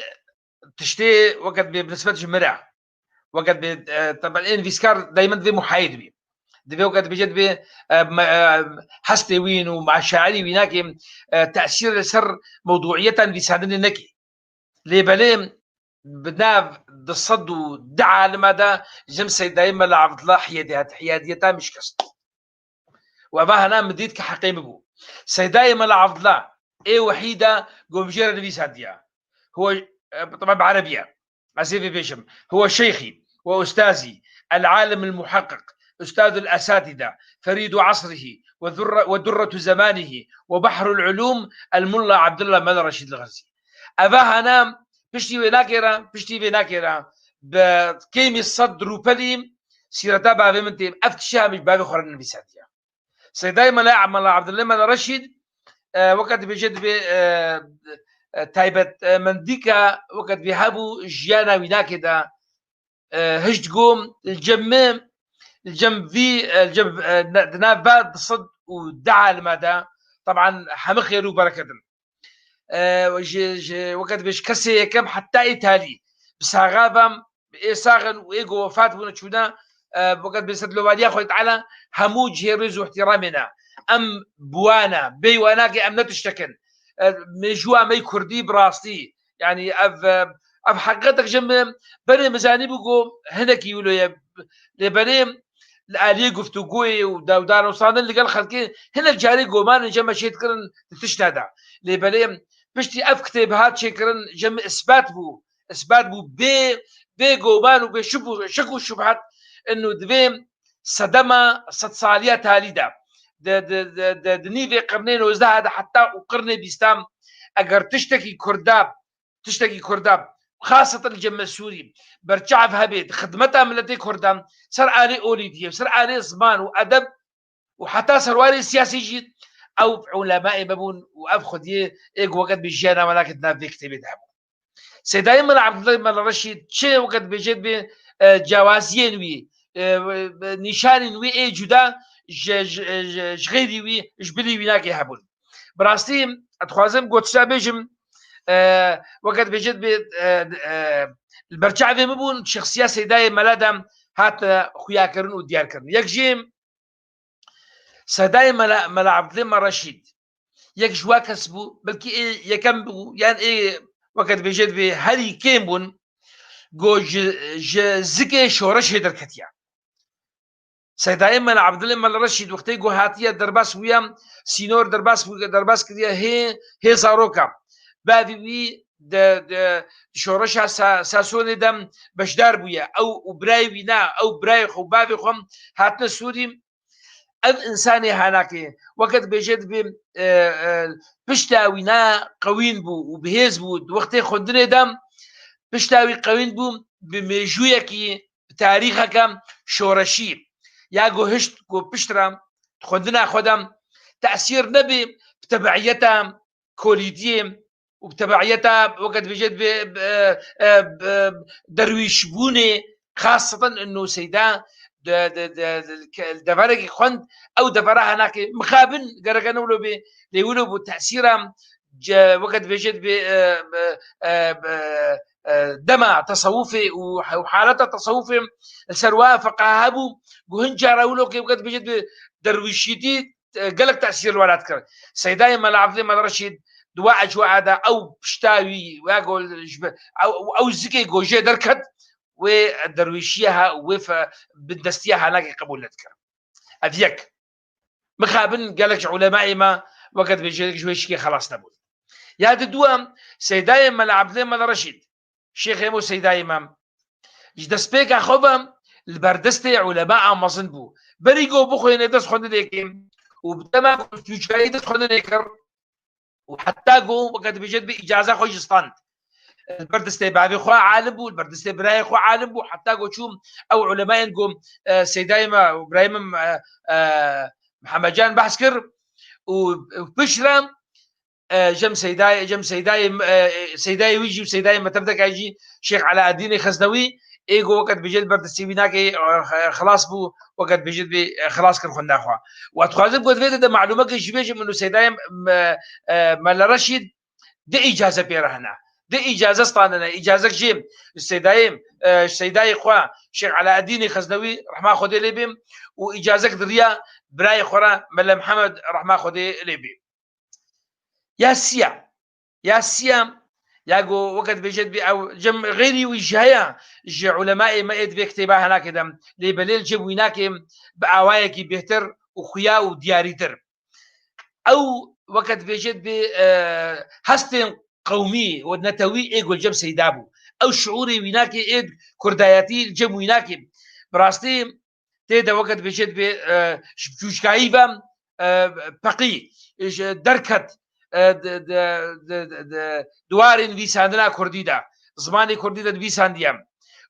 tiştê weke dibê bi nisbet ji min re, weke dibê, e, teban ê nivîskar daymen divê muhayid bî. Divê weke dibêje dibê, e, me, e, hestê wîn û ma şairî wî nakê, e, tesîr li ser mewduiyeta nivîsandinê nekê. Lê belê bi nav du sed û du alime de jim Seydayê Mela Evdila hiyadiyet-, hiyadiyeta min şikest. Û eva hena min dît ke heqê min bû. Seydayê Mela Evdila ê wehîd e ku min jê re nivîsandiye. Huwe, e, teban bi erebî ye. Ez ê vê bêjim. Huwe şeyxî ve ustazî, el-alim el-muhakkik, ustaz el-esatîde, ferîdu asrihî ve durre-, ve durretu zemanihî ve behrul ulûm, el-mulla Abdullah Mela Reşîd el-Xerzî. Eva hene piştî vê nakê re, piştî vê nakê re, bi kêmî sed rûpelî sîreta bavê min tê, ev tiştê hemî ji bavê xwe re nenivîsandiye. Seydayê Mela, Mela Abdullah Mela Reşîd, e, weke dibêje dibê, e, e, taybet, e, mendîka weke dibê hebû jiyana wî nakê de, e, hişt go li cem min, li cem vî, e, li cem, e, ne-, di nav ve du sed û du alime de, teban hemî xêr û bereket in. E, ji, ji, weke dibê ji kesê yekem heta ê talî bi saxa ve, bi ê sax in û ê ku wefat bûne çûne, e, weke dibê ser dilowariya Xwedê Teala hemû cihê rêz û îhtîramê ne. Em bi wan e, bê wan nake em ne tiştek in. E, mêjûwa me yê kurdî bi rastî, yanî ev, e, ev heqîqetek ji min berê min zanîbû ku hinekî wilo ye. Lê berê li aliyê guftûgoyê û da-, û danûstandin li gel xelkê hinek carê goman in cem me çêdikirin di tişta de. Lê belê piştî ev kitêb hat çêkirin, cem isbat bû, isbat bû bê, bê goman û bê şik û, şik û şubhat, inu divê sedema sedsaliya talî de, di, di, di, di, di nîvê qirnê nozdeh de heta û qirnê bîstan, eger tiştekî Kurda, tiştekî Kurda, xaseten li cem me Sûrî, berçav hebe, di xidmeta miletê Kurdan, ser alê olîdiyê, ser alê ziman û edeb û heta serwarê siyasî jî, ew ulemayê me bûn û ev xwediyê ê ku weke dibê jiya nava nake di nav vê kitêbê de hebûn. Seydayê Mela Ebdullah Mela Reşîd çi weke dibêje dibê, e, cewaziyên wî, e, e, nîşanên wî ê cuda ji, ji, ji, ji xêrî wî, ji bilî wî nake hebûn. Bi rastî, ez dixwazim ku tişta bêjim, e, weke dibêje dibê, e, e, li ber çavê min bûn, şexsiya Seydayê Mela de hat, e, xuyakirin û diyarkirin. Yek jî Seydayê Mela, Mela Ebdulê Mela Reşîd, yek ji wa kes bû, belkî ê yekem bû, yan ê weke dibêje dibê herî kêm bûn, ku ji, ji zikê şoreşê derketiye. Seydayê Mela Ebdulê Mela Reşîd wextê ku hatiye derbas bûye, sînor derbas bûye, derbas kiriye hê, hê zaroka. Bavê wî de, de şoreşa Sa-, Sasonê de beşdar bûye. Ew û birayê wî ne, ew birayê xwe û bavê xwe hatine Sûrî. Ev însanê hanakê, weke dibêje dibê, e, e, pişta wî ne qewîn bû û bihêz bû di wextê xwendinê de, pişta wî qewîn bû bi mêjûyekî, bi tarîxeke şoreşî. Ya ku hişt ku piştre di xwendina xwe de tesîr nebê bi tebeiyeta kolîdiyê û bi tebeiyeta weke dibêje dibê, e, e, e, derwîşbûnê, xaseten inu Seyda di, di, di, di, ke-, deverekî xwend, ew devera henakê mixabin gereke ne wilo bê, lê wilo bû tesîra ce-, weke dibêje dibê, e, e, e, e, e, dema tesewufê û he-, û haleta tesewufê li ser wa feqaha hebû, ku hin cara wilo ke weke dibêje dibê derwîşîtî, e, gelek tesîr li we re dikir. Seydayê Mela Evdilê Mela Reşîd di we ecwaa de ew pişta wî, wê ku ji bi, ew, ew zikê ku jê derket, wê derwêşiya ha, wê fe-, bindestiya hanakê qebûl nedikir. Ev yek. Mixabin gelek ji ulemayê me weke dibêje ji wê şikê xelas nebûn. Ya di dua, Seydayê Mela Evdilê Mela Reşîd, Şêxê me û Seydayê me, ji destpêka xwe ve li ber destê ulema a mezin bû. Berî ku bixwêne dest xwendinê kê û bi dema ku çûçkayî dest xwendinê kir û heta ku weke dibêje dibê îcaza xwe jî stand. Li ber destê bavê xwe alim bû, li ber destê birayê xwe alim bû, heta ku çû ew ulemayên ku, e, Seydayê me û birayê min, e, e, Mihemed Can behs kir û, û piştre e, jem Seydayê, jem Seydayê, e, Seydayê wî jî û Seydayê Metebdeka jî Şêx Elaeddînê Xeznewî, ê ku weke dibêje li ber destê wî nake, e, xilas bû, weke dibêje dibê, e, xilas kir xwenda xwe. Û ez dixwazim ku di vê de, de malûmekê jî bêjim, min û Seydayê, e, e, Mela Reşîd di îcaze pê re hene. Di îcaze standine, îcazek jî Seydayê, e, Seydayê xwe, Şêx Elaeddînê Xeznewî, rehma Xwedê lê bê, û îcazek di riya birayê xwe re, Mela Mihemed, rehma Xwedê lê bê. Ya siya, ya siya, ya ku weke dibêje dibê ew cem xeyrî wî jî heye ji ulemayê me ê di vê kitêba henakê de, lê belê li cem wî nake bi awayekî bêhtir û xuya û diyarîtir. Ew weke dibêje dibê, e, hestên qewmî û netewî ê ku li cem Seyda bû. Ew şiûrê wî nake ê kurdayetî li cem wî nake. Bi rastî tê de weke dibêje dibê, e, ji çûçkayî ve, e, peqî, ji derket, e, di, di, di, di, di, di warên nivîsandina kurdî de, zimanê kurdî de nivîsandiye.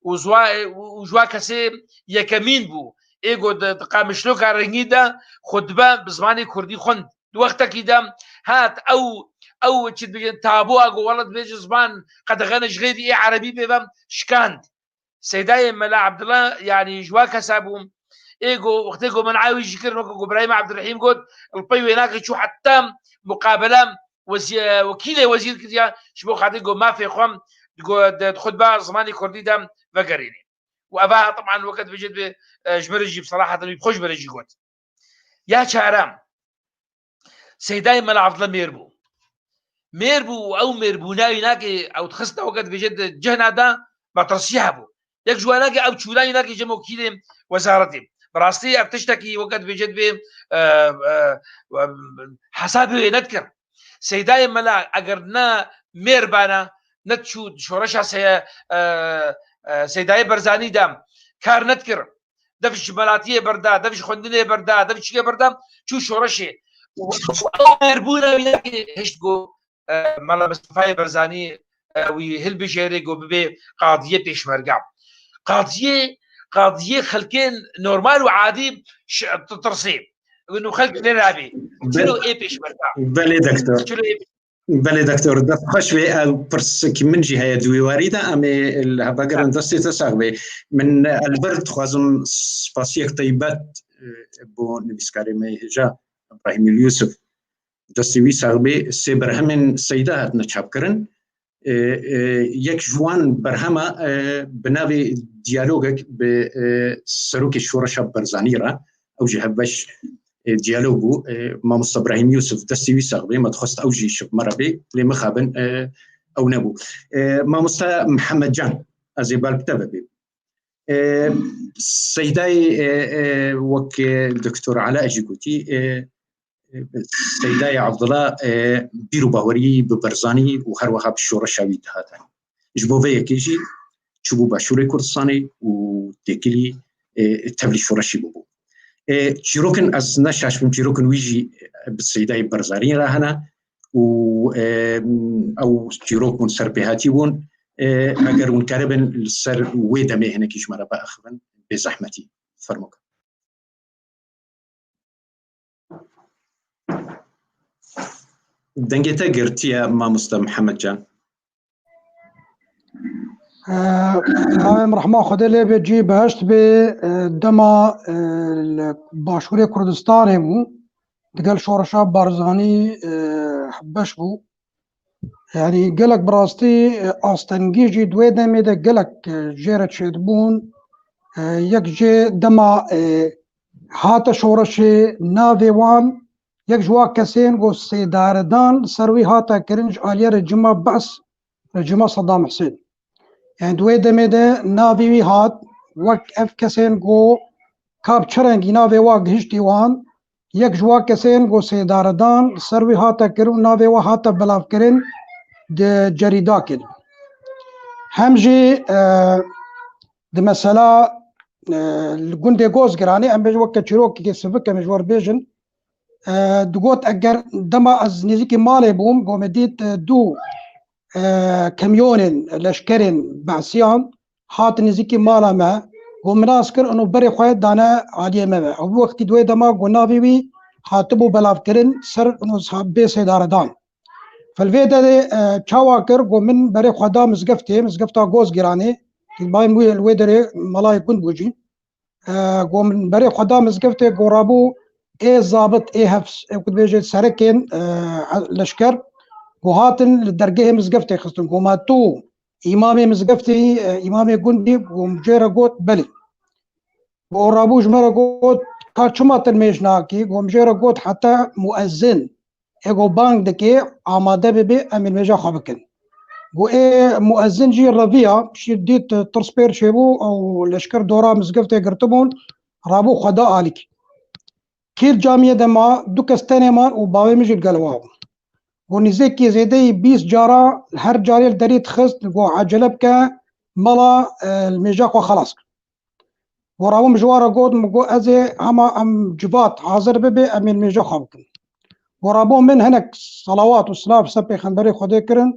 Û ziwa-, û, û ji wa kesê yekemîn bû. Ê ku di, di Qamişloka Rengîn de xutbe bi zimanê kurdî xwend. Di wextekî de hat ew, ew çi dibêjin, tabuya ku wele dibêje ziman qedexe ne ji xêrî ê erebî pê ve şikand. Seydayê Mela Ebdullah, yanî ji wa kesa bû. Ê ku wextê ku min awî jî kirin, weke ku Birayê me Ebdurehîm got, li pey wê nake çû heta muqabela wezî-, wekîlê wezîr kiriya, ji bo xatirê ku mafê xwe di go-, di, di xutba zimanê kurdî de vegerînê. Û eva, teban, weke dibêje dibê, e, ji min re jî, bi seraheten wî bi xwe ji min re jî got. Ya çaran, Seydayê Mela Evdilê mêr bû. Mêr bû û ew mêrbûna wî nake, ew dixiste weke dibêje di cihna de metirsî hebû. Yek ji wan nake ew çûna wî nake cem wekîlê wezaretê. Bi rastî ev tiştekî weke dibêje dibê, e, e, e, hesabê wê nedikir. Seydayê Mela eger ne mêr bana, ne çû şoreşa seye, e, e, Seydayê Berzanî de kar nedikir. Dev ji melatiyê berda, dev ji xwendinê berda, dev çikê berda, çû şoreşê. Û, û ew mêrbûna wî nekê hişt ku, e, Mela Mistefayê Berzanî, e, wî hilbijêrê ku bibê qadiyê pêşmerga. Qadiyê, qadiyê xelkên normal û adî ş-, tirsê. Û xelk lê nabê. Çilo ê pêşmerga? Belê doktor. Çilo ê Belê doktor, dest xweş wê. Ew pirsekî min jî heye di wî warî de, em ê li hev vegerin. Destê te sax bê. Min, e, li vir dixwazim spasiyek teybet, e, bo nivîskarê me yê hêja Îbrahîmîl Yûsif, destê wî sax bê, sê berhemên Seyda hatine çapkirin. E, e, yek ji wan berhema, e, bi navê diyalogek bi, e, serokê şoreşa Berzanî re, ew jî hevbeş, e, diyalog bû. E, mamosta Brahîm Yûsif, destê wî sax bê, me dixwest ew jî şiv me re bê, lê mixabin, e, ew nebû. E, mamosta Mihemed Can, ez ê bal bi te ve bêm. E, Seydayê, e, e, wek, e, Doktor Ela jî gotî, e, Seydayê Abdullah, e, bîr û bawerî bi Berzanî û her wiha bi şoreşa wî dihate. Ji bo vê yekê jî çûbû Başûrê Kurdistanê û têkilî, e, tevlî şoreşî bûbû. E, çîrokin, ez ne şaş bim, çîrokin wî jî, e, bi Seydayê Berzanî re hene û, e, ew çîrok bûn, serpêhatî bûn. E, eger hûn keribin li ser wê demê hinekî ji me re biaxivin, bê zehmetî. Fermo. Dengê te girtiye, mamoste Mihemed Can. E, navê min Rehma Xwedê lê bê, cî behişt bê. E, dema, e, li Başûrê Kurdistanê bû, digel şoreşa Barzanî, e, hevbeş bû. Yanî gelek bi rastî, e, astengî jî di wê demê de gelek, e, jê re çêdibûn. E, yek jê dema, e, hate şoreşê navê wan, yek ji wa kesên ku sêdaredan ser wî hate kirin ji aliyê rejîma Be's, rejîma Saddam Husên. Yanî di wê demê de navê wî hat wek ev kesên ku ka bi çi rengî navê wa gihiştî wan, yek ji wa kesên ku sêdaredan ser wî hate kirin û navê wa hate belavkirin di cerîdakê de. Hem jî, e, di mesela, e, li gundê Gozgiranê, em bêjin weke çîrokekê sivik em ê ji we re bêjin, e, digot, eger dema ez nêzîkî malê bûm, got, me dît, e, du, e, kamyonên leşkerên Be'siyan hat nêzîkî mala me, got, min nas kir, û berê xwe dane aliyê me ve. Ew wextî di wê dema, got, navê wî hatibû belavkirin ser, û bê sêdaredan. Fil vê de, e, çawa kir, got, min berê xwe da mizgeftê, mizgefta Gozgiranê, ki bayê wî li wê derê melayê gund bû jî. E, got, min berê xwe da mizgeftê, got, rabû ê zabit, ê hevs, ê ku dibêje serekên, e, leşker, got, hatin li dergehê mizgeftê xistin. Got, ma tu îmamê mizgeftê yî, e, îmamê gundî? Got, min jê re got, belê. Got, rabû ji me re got, ka çima tu nimêj nakî? Got, min jê re got, heta muezzin ê ku bang dike, amade bibe, em ê nimêja xwe bikin. Got, ê muezzin jî reviya, piştî dît tirs pêr çêbû, ew leşker dora mizgeftê girtibûn, rabû xwe da alîkî. Kî li camiyê de ma, du kes tenê man û bavê min jî li gel wa bû. Got, nîzêkî zêdeyî bîst cara, her carê li derî dixist, got, ecele bike, mala, e, li mêja xwe xelas ke. Got, rabû min ji wan re got, min got, ez ê hema em civat hazir bibe, em ê nimêja xwe bikin. Got, rabû min hinek selawat û silav ser pêxemberê Xwedê kirin,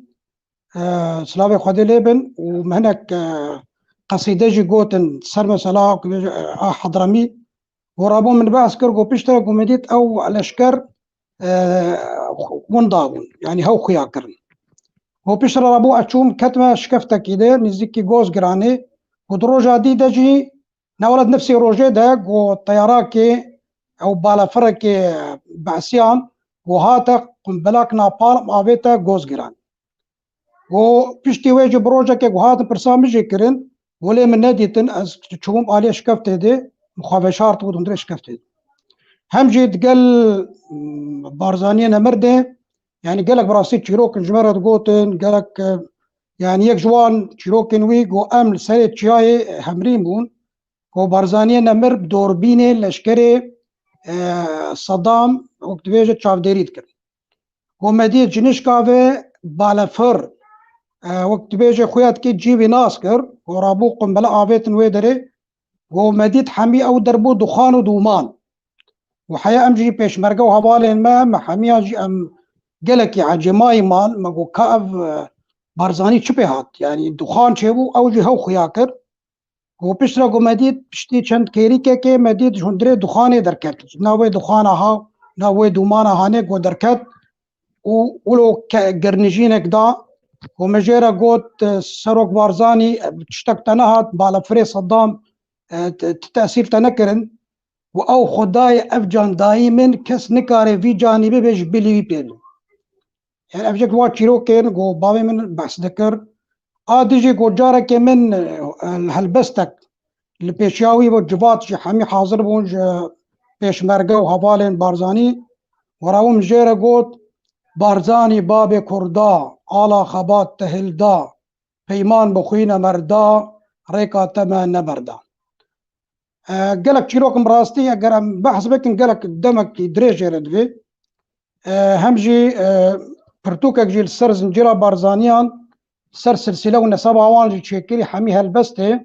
e, silavê Xwedê lê bin, û min hinek, e, qesîde jî gotin ser mesela, e, a Hedremî. Got, rabû min behs kir, got, piştre ku min dît ew leşker, e, winda bûn, yanî hew xuya kirin. Got, piştre rabû ez çûm, ketime şikeftekî de, nêzîkî Gozgiranê. Got, di roja dî de jî, ne welat nefsê rojê de, got, teyarakê, ew balafirekê Be'siyan, got, hate, qumbelak napalm avête Gozgiran. Got, piştî wê jî bi rojekê, got, hatin pirsa min jî kirin, got, lê min nedîtin, ez çûbûm aliyê şikeftê de, min xwe veşartibû di hundirê şikeftê de. Hem jî digel, mm, Barzaniyê nemir de, yanî gelek bi rastî çîrok in ji me re digotin, gelek, e, yanî yek ji wan çîrokên wî, got, em li serê çiyayê Hemrîn bûn, Ku Barzaniyê nemir bi dorbînê leşkerê, e, Sedam, wek dibêje, çavdêrî dikir. Ku me dî cinişka ve balefir, e, wek dibêje, xuya dikê cî wî nas kir, ku rabû qumbele avêtin wê derê, ku me dît hemî ew der bû duxan û dûman. Û heya em jî pêşmerge û hevalên me, me hemiya jî em gelekî ecêmayî man, me got, ka ev, e, Barzanî çi pê hat? Yanî duxan çêbû, ew jî hew xuya kir. Û piştre ku me dît, piştî çend kêrîkekê me dît ji hundirê duxanê derket. Ji nav wê duxana ha, nav wê dûmana hanê ku derket û wilo ke-, girnijînek da. Û me jê re got, e, Serok Barzanî, e, tiştek te nehat, balefirê Sedam, e, t-, t-, tesîr te nekirin. Û ew xwedayê ev can dayî min, kes nikare vî canî bibe ji bilî wî pê bû. Yani ev jek wa çîrokên ku bavê min behs dikir. A dijî ku carekê min, e, helbestek li pêşiya wî bû, civat jî hemî hazir bûn ji pêşmerge û hevalên Barzanî. Wera wim jê re got, Barzanî babê Kurda, ala xebat te hilda, peyman bi xwîne merda, rêka te me neberda. E, gelek çîrokim rastî, eger em behs bikin, gelek demekî dirêj jê re divê. E, hem jî, e, pirtûkek jî li ser zincîra Barzaniyan, ser silsile û neseba wan jî çêkirî hemî helbestê.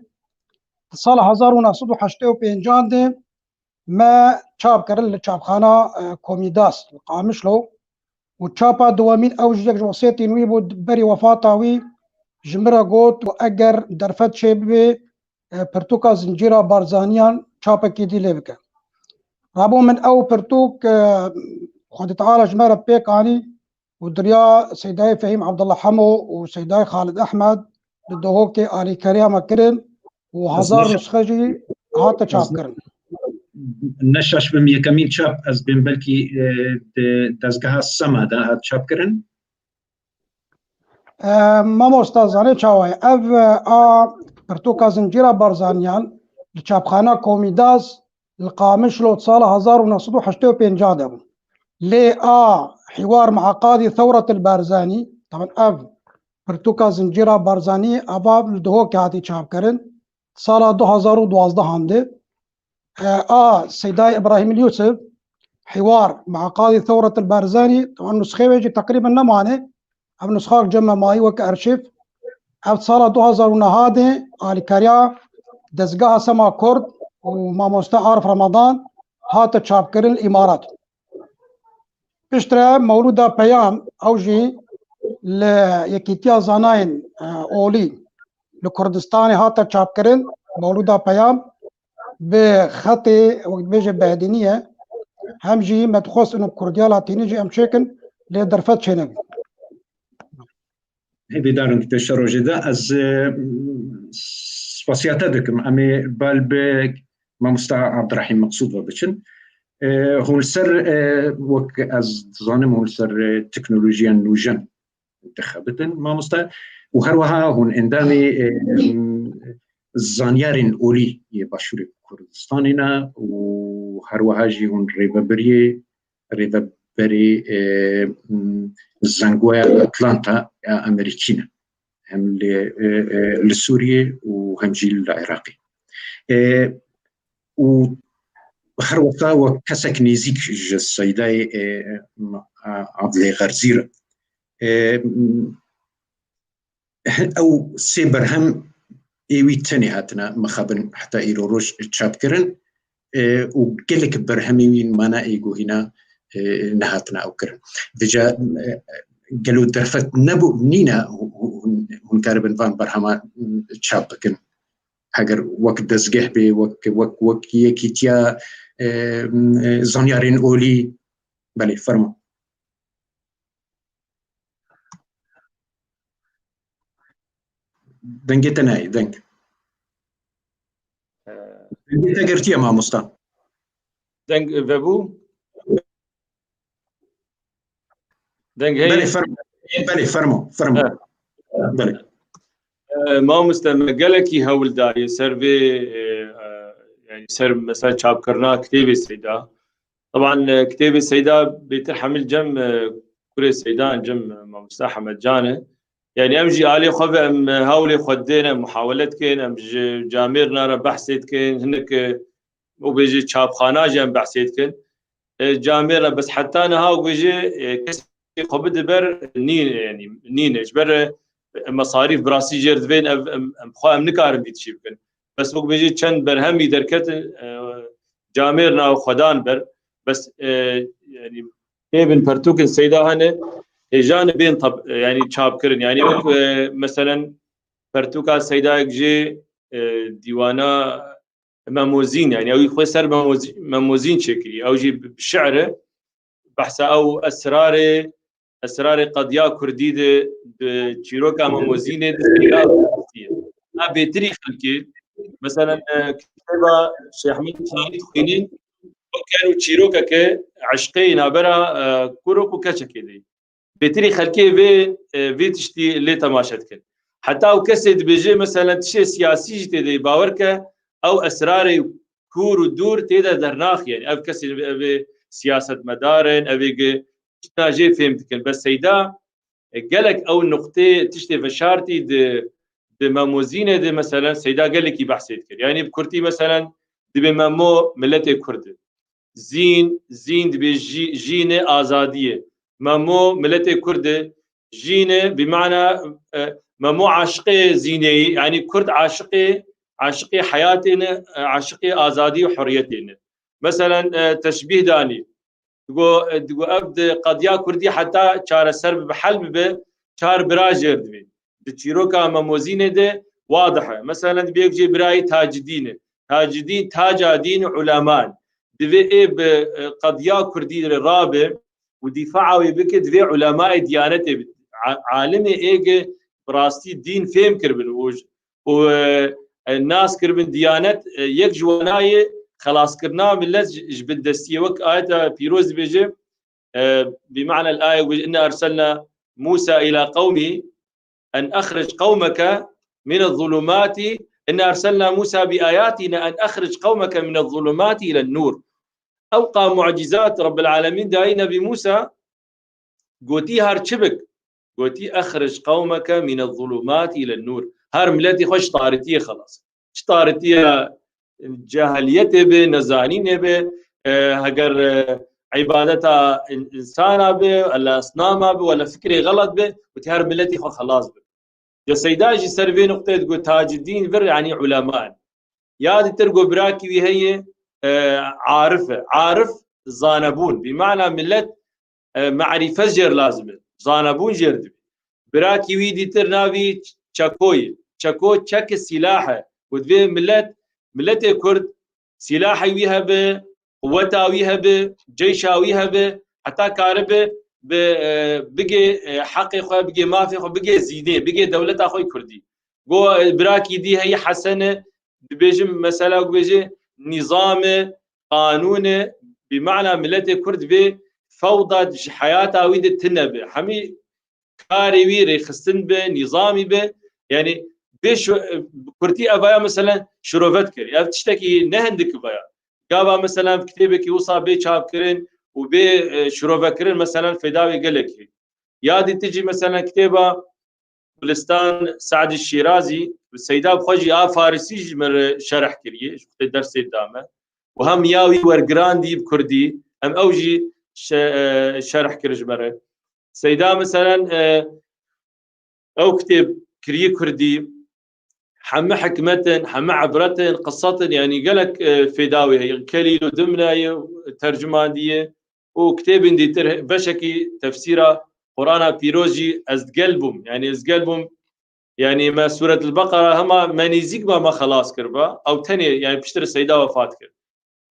Di sala hezar û neh sed û heştê û pêncan de me çap kirin li çapxana, e, Komîdas li Qamişlo û çapa dewemîn ew jî yek ji wesêtên wî bû berî wefata wî ji min re got û eger derfet çêbibê, e, pirtûka Zincîra Barzaniyan çapekî dî lê bike. Rabû min ew pirtûk, e, Xwedê Teala ji me re pêk anî û di riya Seydayê Fehîm Abdullah Hemo û Seydayê Xalid Ehmed di Duhokê alîkariya me kirin û hezar nusxe jî hate çapkirin. Ne şaş bim, yekemîn çap ez bêm belkî, e, di dezgeha Sema de hat çapkirin. E, mamosta zanê çawa ye? Ev, e, a pirtûka Zincîra Barzaniyan li çapxana Komîdas li Qamişlo di sala hezar û neh sed û heştê û pênc de bû. Lê a Hiwar Me'aqadî Thewret el Barzanî, taban ev pirtûka Zincîra Barzanî ava li Duhokê hatî çapkirin. Sala du hezar û duwazdeh de, e, a Seydayê Îbrahîm Yûsif, Hiwar Me'aqadî Thewret el Barzanî, taban nusxê wê jî teqrîben nemane. Ev nusxa cem me mayî weke arşîv. Ev sala du hezar û neh de alîkariya dezgeha Sema Kurd û mamoste Arif Ramadan hate çapkirin li Îmarat. Piştre Mewlûda Peyam, ew jî li Yekîtiya Zanayên, e, Olî li Kurdistanê hate çapkirin. Mewlûda Peyam bi xetê, wek dibêje, behdînî ye. Hem jî me dixwest û kurdiya latînî jî em çêkin, lê derfet çênebû. Hêvîdar in di pêşerojê de ez, e, spasiya te dikim. Em ê bal bi mamosta Abdurehîm Meqsûd ve biçin. E, hûn li ser, e, wek ez dizanim, hûn li ser, e, teknolojiya nûjen dixebitin, mamoste, û her wiha hûn endamê, e, zanyarên olî yê Başûrê Kurdistanê ne û her wiha jî hûn rêvebiriyê, rêveberê, e, Zangoya Atlanta ya Amerîkî ne. Hem li, e, e, li Sûriyê û hem jî li Iraqê. E, û her wexta wek kesek nêzîk ji Seydayê, e, Adlê Xerzî re. E, ew sê berhem ê wî tenê hatine mixabin heta îro roj çapkirin, e, û gelek berhemê wî mana ê guhîna, e, nehatine ew kirin. Vêca, e, gelo derfet nebû, nîne hû-, hû-, hûn, hûn karibin van berhema çap bikin? Heger wek dezgeh bê, wek, wek, wek yekîtiya, e, e, zanyarên olî, belê, fermo. Dengê te nayê, deng. Dengê te girtiye, mamosta. Deng vebû? Deng heye? Belê, fermo. Belê, fermo, fermo. He. Belê. E, mamoste, me gelekî hewl daye ser vê, e, e, yani ser mesela çapkirina kitêbê Seyda. Taban, e, kitêbê Seyda bêtir hemil cem, e, kurê Seyda, cem, e, mamoste Hemed Can e. Yani em jî alê xwe ve em hewlê xwe didên, em muhawele dikin, em ji camêrna re behsê dikin, hinek, e, û bêjî çapxana jî em behsê dikin. E, camêr re bes heta niha û bêjî, e, kesê xwe bide ber nîn, yani nîne. Ji ber, e, mesarîf bi rastî jêr divên ev, em, em xwe em nikarin vî tişî bikin. Bes wek bêjî çend berhemî derketin, e, camêrna xwedan ber. Bes, e, yani têbin pertûkên Seyda hene, hêjan bên tab-, yani çap kirin. Yani wek, e, meselen pertûka Seydayek jî, e, dîwana Memozîn, yani ew xwe ser Memozî-, Memozîn çêkirî. Ew jî bi, bi şi'r e, behsa ew esrarê, esrarê qediya kurdî de bi çîroka Memozînê de Seyda dîtiye. Na bêtirî xelkê, meselen, e, kitêba Şêx Ehmed Şahî dixwînin, ker û çîrokeke eşqê navbera, e, kurok û keçekê de. Bêtirî xelkê vê, e, vê tiştî lê temaşe dikin. Heta ew kesê dibêje, meselen, tiştê siyasî jî tê de, bawer ke ew esrarê kûr û dûr tê de dernaxî. Yani ev kesê, ev ê siyasetmedar in, ev ê ge-, tiştna jê fêm dikin. Bes Seyda, e, gelek ew nuqtê tiştê veşartî di, di Memozînê de, meselen, Seyda gelekî behsê dikir. Yani bi kurtî, meselen, dibê Memo miletê Kurd e. Zîn, zîn dibê jî-, jîn e, azadî ye. Memo miletê Kurd e. Jîn e, bi mana, e, Memo aşiqê zînê ye, yani Kurd aşiqê, aşiqê heyatê ne, e, aşiqê azadî û hurriyetê ne. Meselen, e, teşbîh danî. Digo, e, digo ev di qediya Kurdî heta çareser bibe, hel bibe, çar bira jêr divê. Di çîroka Memozînê de wadih e. Meselen, dibê yek jê birayê Tacidîn e. Tacidîn, taca dîn û uleman. Divê ê bi, e, qediya Kurdî re rabe û dîfaa wê bike, divê ulemayê Diyanetê bi. A-, alimê ê ge bi rastî dîn fêm kiribin û j-, û, e, e, nas kiribin Diyanet, e, yek ji wanayê xelaskirina milet ji, ji bindestiyê. Wek ayeta pîroz dibêje, e, bi mana el-aye, dibêje, "Inna erselna Musa ila qewmî en exric qewmeke mine zulumati, inna erselna Musa bi ayatina en exric qewmeke mine zulumati ile nur." Ew qa mucizat Rabbil Alemîn dayî Nebî Musa, gotî her çi bik? Gotî, "Exric qewmeke mine zulumati ile nur." Her miletî xwe ji taritiyê xelas. Ji taritiya cehiliyetê be, nezanînê be, e, heger, e, îbadeta in-, insana be, wela esnama be, wela fikrê xelet be, gotî her miletî xwe xelas be. Ya Seyda jî ser vê nuqteyê digot, Tacidîn vir, yanî ulema in. Ya dîtir got, birakî wî heye, e, arif e. Arif, zanebûn. Bi mana milet, e, marîfet jêr lazim e. Zanebûn jêr dibe. Birakî wî dîtir navî Çeko ye. Çeko çek e, sîlah e. Û divê milet, miletê Kurd sîlahê wî hebe, quweta wî hebe, ceyşa wî hebe, heta karibe bi, e, bigê, e, heqê xwe, bigê mafê xwe, bigê zînê, bigê dewleta xwe yê Kurdî. Go, e, birakî dî heye Hesen e, dibêjim mesela, dibêje nîzam e, qanûn e, bi mana miletê Kurd vê fewda ji heyata wî de tune be. Hemî karê wî rêxistin be, nîzamî be. Yani bê şo-, bi kurtî ev aya mesela şirove dikir. Ev tiştekî ne hindik vaya. Gava mesela kitêbekî wisa bê çapkirin û bê, e, şirovekirin mesela fêda wê gelekî. Ya dîtir jî mesela kitêba Gulistan Sadî Şîrazî, Seyda bi xwe jî a Farisî ji me re şerh kiriye, ji xwe dersê dame. Û hem ya wî wergiran dî bi Kurdî, em ew jî şe-, e, şerh kir ji me re. Seyda, meselen, e, ew kitêb kiriye Kurdî, heme hikmet in, heme ibret in, qisset in, yanî gelek, e, fêda wê heye. Kelîl û Dimna ye, tercumandî ye. Û kitêbên dîtir, beşekî tefsîra Qur'ana Pîroz jî ez digel bûm. Yanî ez digel bûm. Yanî me Sûretul Beqera hema me nêzîk me, me xelas kiriba. Ew tenê, yanî piştre Seyda wefat kir.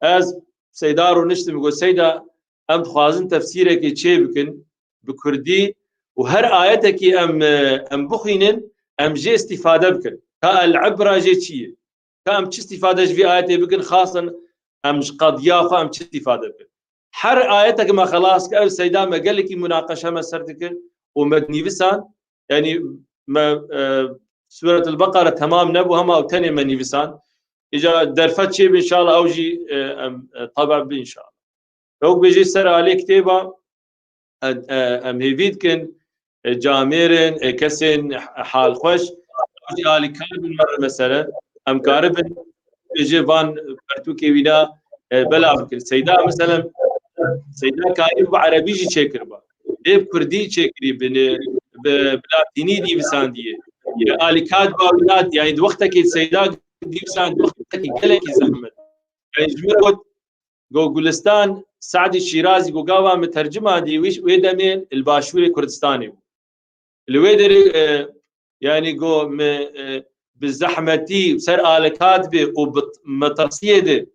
Ez Seyda rûniştim, got, Seyda, em dixwazin tefsîrekê çê bikin bi kurdî û her ayetekî em, em bixwînin, em jê îstîfade bikin. Ka el-ibra jê çi ye? Ka em çi îstîfade ji vî ayetê bikin, xasin em ji qediya xwe em çi îstîfade bikin? Her ayetek me xelas kir, ev Seyda me gelekî munaqeşe me ser dikir û me dinîvisan, yanî me, e, Sûretul Beqere temam nebû, hema ew tenê me nîvisan. Îca derfet çêbe înşallah, ew jî, e, em, e, tebe bi înşallah. Ew bêjî ser alê kitêba, e, e, em hêvî dikin, e, camêr in, e, kesên halxweş, jî alîkar bin me re mesele, em karibin, bêjê van pertûkê wîna, e, belav bikin. Seyda, meselen, Seyda karî bi erebî jî çêkiriba. Lê bi kurdî çêkirî, bi, bi, bi latînî nivîsandiye. E, alîkar ba wîna, yani di wextekê Seyda nivîsand, di wextekî gelekî zehmet. Yani ji min re got, Go Gulistan Se'dî Şîrazî, go gava min tercima dî, wî, wê demê li Başûrê Kurdistanê bû. Li wê derê, e, yani go min, e, bi zehmetî ser alîkar bî û bi metirsiyê de,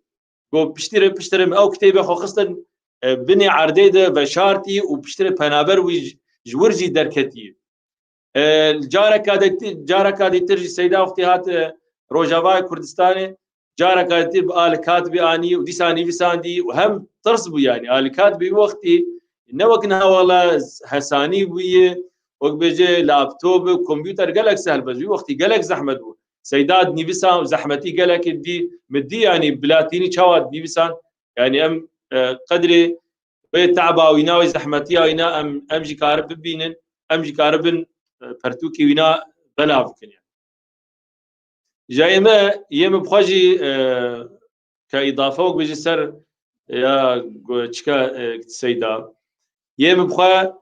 go piştî re, piştî re min ew kitêbê xwe xistin, e, binê erdê de veşartî û piştî re penaber wî ji, ji wir jî derketî. E, careka de ti-, careka dîtir jî Seyda wextê hat, e, Rojavayê Kurdistanê, careka dîtir bi alîkar bî anî û dîsa nivîsandî û hem tirs bû, yani alîkar bî wextî ne wek niha wela hesanî bûye, wek bêje laptop, kompûter gelek sehl bû. Wî wextî gelek zehmet bû. Seyda dinivîsa û zehmetî gelek dî, min dî, yani bi latînî çawa dinivîsan, yani em, e, qedrê wê teba wîna, wê zehmetiya wîna em, em jî karibin bibînin, em jî karibin, e, pertûkê wîna belav bikin. Ji yê me, yê min bi xwe jî, e, ke îdafe wek bêjî ser ya go-, çika, e, Seyda. Yê min bi xwe,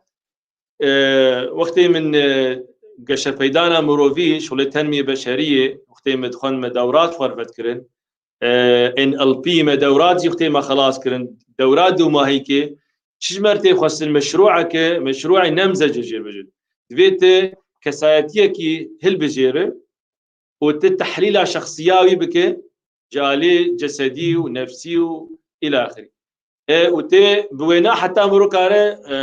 e, wextê min, e, geşepeydana mirovî, şolê tenmiyê beşeriyê, wextê min dixwend me dewrat xwe vedkirin, e, N L P me dewrat jî wextê me xelas kirin. Dewra du mahîkê, çi ji me re tê xwestin, meşrûeke, meşrûê nemzece jê bêjin. Divê tu kesayetiyekî hilbijêre û tu tehlîla şexsiya wî bike, ji alî cesedî û nefsî û îlaxirî. E, û tê bi wêna heta miro kare, e,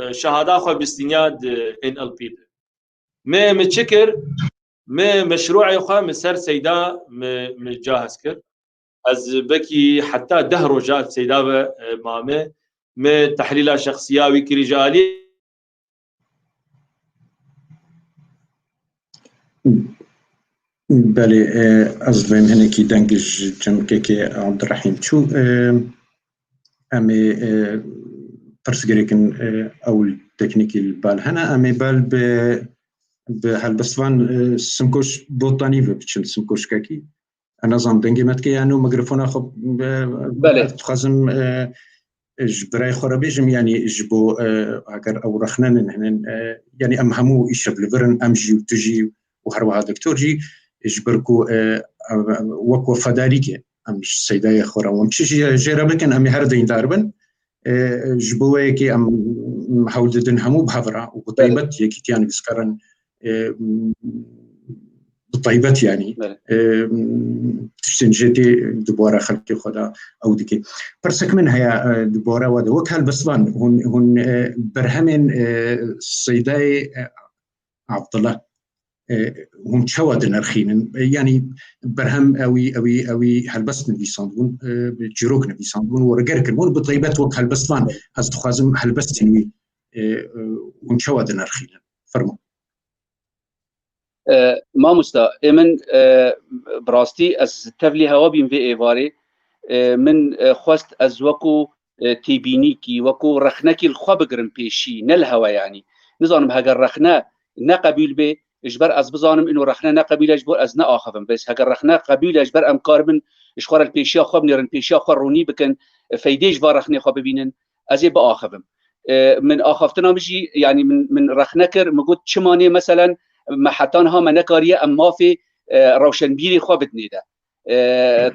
e, şehada xwe bistîniya di N L P de. Me, me çi kir? Me meşrûê xwe, me ser Seyda me, me cahaz kir. Ez bekî heta deh roja Seyda ve, e, mame. Me tehlîla şexsiya wî kirî ji alî. Belê, e, ez divêm hinekî deng ji cemkekê Abdurrahîm çû. E, em ê, e, pirsgirêkin, e, ew teknîkî li bal hene. Em ê bal bi, bi helbestvan, e, Simkoş Botanî ve biçin, Simkoşkekî. Ez nazam dengê me dike yan û mikrofona xwe, e, Belê. Ez dixwazim, e, ji birayê xwe re bêjim, yanî ji bo, e, eger ew rexnenin hinin, e, yanî em hemû îşev li vir in, em jî û tu jî û her wiha doktor jî, ji ber ku, e, em, em wek wefadarîkê em ji Seydayê xwe re, em çi jî jê re bikin, em ê her deyndar bin. E, ji bo wê yekê em hewl didin hemû bi hev re û bi Belê. Taybet yekîtiya nivîskaran, e, bi taybet, yanî, Belê. e, tiştên jê tê di bora xelkê xwe de ew dike. Pirsek min heye, e, di bora we de. Wek helbestvan, hûn, hûn, e, berhemên, e, Seydayê, e, Abdullah, e, hûn çawa dinirxînin? E, yanî berhem ewî, ewî, ewî helbest nivîsandibûn, e, çîrok nivîsandibûn û riger kiribûn. Bi taybet wek helbestvan, ez dixwazim helbestên wî, e, e, hûn çawa dinirxînin? Fermo. E, mamosta, ê min, e, bi rastî ez tevlî hewa bîm vê êvarê. E, min, e, xwest ez wekû, e, têbînîkî, wekû rexnekî li xwe bigirim pêşî, ne li hewe yanî. Nizanim heger rexne ne qebûl bê, ji ber ez bizanim ino rexne ne qebûl e, ji bo ez neaxivim. Bes heger rexne qebûl e, ji ber em karibin ji xwe re li pêşiya xwe binêrin, pêşiya xwe ronî bikin, e, feydê ji va rexnê xwe bibînin, ez ê biaxivim. E, min axaftina min jî, yanî min, min rexne kir, min got, çima nê, meselen, me heta niha me nekariye em mafê, e, rewşenbîrê xwe bidinê de. E,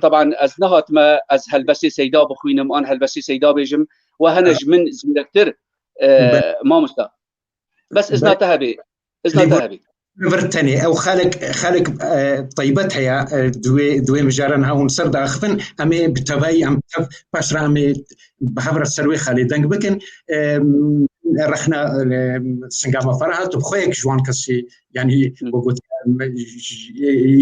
teban ez nehatime ez helbestê Seyda bixwînim, an helbestê Seyda bêjim, we hene ji min zîrektir, e, Be- mamosta. Bes izna Be- te hebê. Izna te hebê. Vir tenê ew xalek, xalek, e, taybet heye, e, di wê, di wê mijara niha hûn ser diaxivin, em ê bi tevayî em tev paş re em ê bi hev re ser wê xalê deng bikin. E, rexna, e, singa me Ferhat bi xwe yek ji wan kesî, yanî, Hı. we got, em, j-, j-,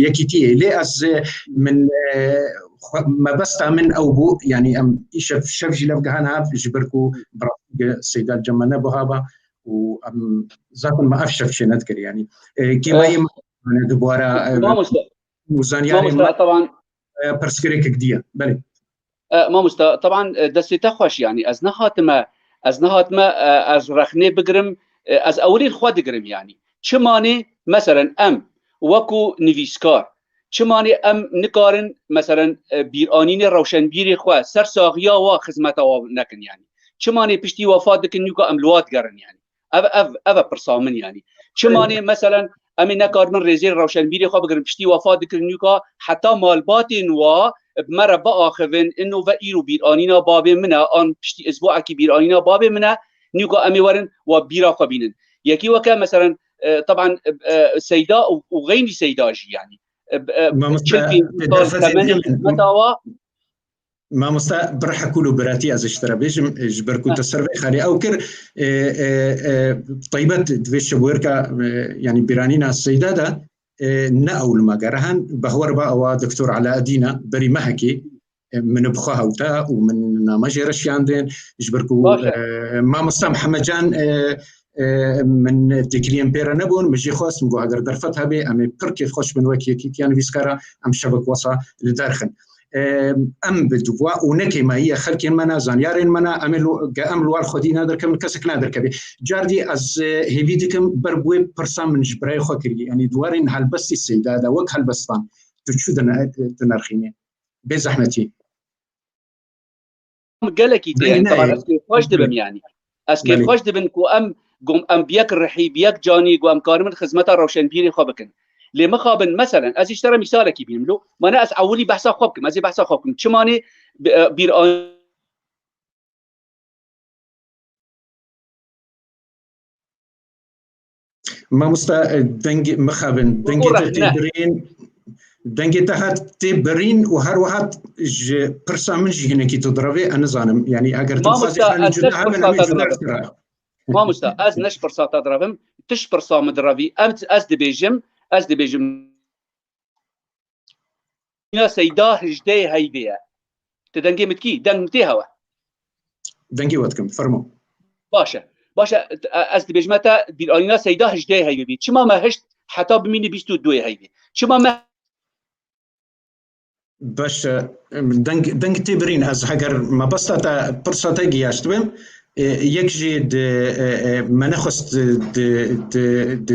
yekîtiyê. Lê ez, e, min, e, xwe, mebesta min ew bû, yanî em îşev şev jî lev gihana hev, ji ber ku Hı. bi rastî Seyda cem me nebû haba û em zaten me ev şev çê nedikir, yanî. E, kêmayê Eh. me, yanî, dubara, e, Mamoste, û zanyarê Mamoste, me, teban e, pirsgirêkek diye. Belê. E, mamosta, teban, e, destê te xweş, yanî ez nehatime, ez nehatime, e, ez rexnê bigirim, E, ez ewilî li xwe digirim, yanî. Çimanê, meselen, em wekû nivîskar, çimanê em nikarin, meselen, e, bîranînê rewşenbîrê xwe ser saxiya wa xizmeta wa nekin, yanî. Çimanê piştî wefat dikin, nûka em li wa digerin, yanî. Ev, ev, ev e pirsa min, yanî. Çimanê, meselen, em ê nekaribin rêzê rewşenbîrê xwe bigirin, piştî wefat dikin, nûka heta malbatên wa bi me re biaxivin, ino ve îro bîranîna bavê min e, an piştî isbuekî bîranîna bavê min e, nûka em ê werin wa bîra xwe bînin. Yekî weke, meselen, e, teban, e, e, Seyda û, û xeynî Seyda jî, yanî. E, e, Mamoste, çil pênc sal temenê xizmeta wa. Mamoste, bi rihekûl û biratî ez ji te re bêjim, e, ji ber ku te ser vê xalê ew kir, e, e, e, taybet di vê şevwerka, e, yanî bîranîna Seyda de, e, ne ew li me gerihan, behwer ba ewa Doktor Alaeddîn e, berî mehekê, e, min bi xwe hewta û min name jê re şiyandin, ji ber ku, Baş e. e, Mamosta Mihemed Can, e, e, min têkiliyên pê re nebûn, min jî xwest, min got, heger derfet hebe, em ê pir kêfxweş bin wek yekîtiya nivîskara, em şevek wesa li dar xin. E, em bi duwa û ne kêmayiye xelkên me ne, zanyarên me ne, em ê lo-, ge em li war xwedî naderkevin, kesek naderkevê. Cardî ez, e, hêvî dikim, ber bi wê pirsa min ji birayê xwe kiriye. Yanî di warên helbestî Seyda de, wek helbestan, tu çi dine-, dinirxînî? Bê zehmetî. Gelekî tê, ne, ne, teban ez kêfxweş dibim, yanî. Ez kêfxweş dibim ku em, ku em bi yek rihî, bi yek canî, ku em karibin xizmeta rewşenbîrê xwe bikin. Lê mixabin, meselen, ez ji te re mîsalekî bînim lo, mane ez ewilî behsa xwe bikim, ez ê behsa xwe bikim. Çimanê bi-, e, bîr Mamosta, e, dengê, mixabin, dengê te tê birîn, dengê te hat tê birîn û her wiha ji pirsa min jî hinekî tu direvê, ez nizanim. Yanî, eger tu dixwazî xalê cuda hebin, em ê cuda re. Mamosta, ez ne ji pirsa te direvim, tu ji pirsa min direvî. Em, ez dibêjim, ez dibêjim. Ya Seyda hejdeh heyvê ye. Ti dengê min dikî? Deng min tê hewe. Dengê we dikim, fermo. Baş e. Baş e, e, ez dibêjime te bîranîna Seyda hejdeh heyvê bî. Çima me hişt heta bimînî bîst û duyê heyvê? Çima me Baş e, deng, deng tê birîn. Ez heger mebesta te, pirsa te giyaştibim, e, yek jî di, e, e, me nexwest di, di, di, di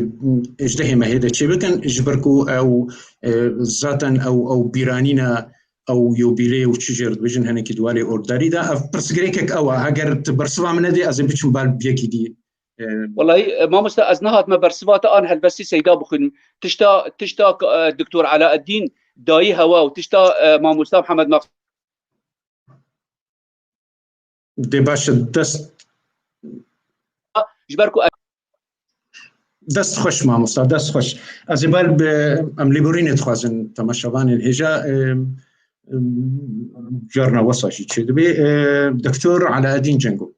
hejdehê mehê de çêbikin, ji ber ku ew, e, zaten ew, ew bîranîna ew yobîlê û çi jê re dibêjin, hinekî di warê ordarî de. Ev pirsgirêkek ew e. Heger tu bersiva min nedî, ez ê biçim bal bi yekî dî, e, Welahî, e, mamoste, ez nehatime bersiva te an helbestî Seyda bixwînim. Tişta, tişta, e, Doktor Alaeddîn dayî hewa û tişta, e, mamosta Mihemed Mef- Dê baş e, dest. Ji ber ku Dest xweş mamosta, dest xweş. Ez ê ber bi, em lêborînê dixwazin temaşevanên hêja, e, e, carna wesa jî çêdibe. E, Doktor Alaeddîn Cengo.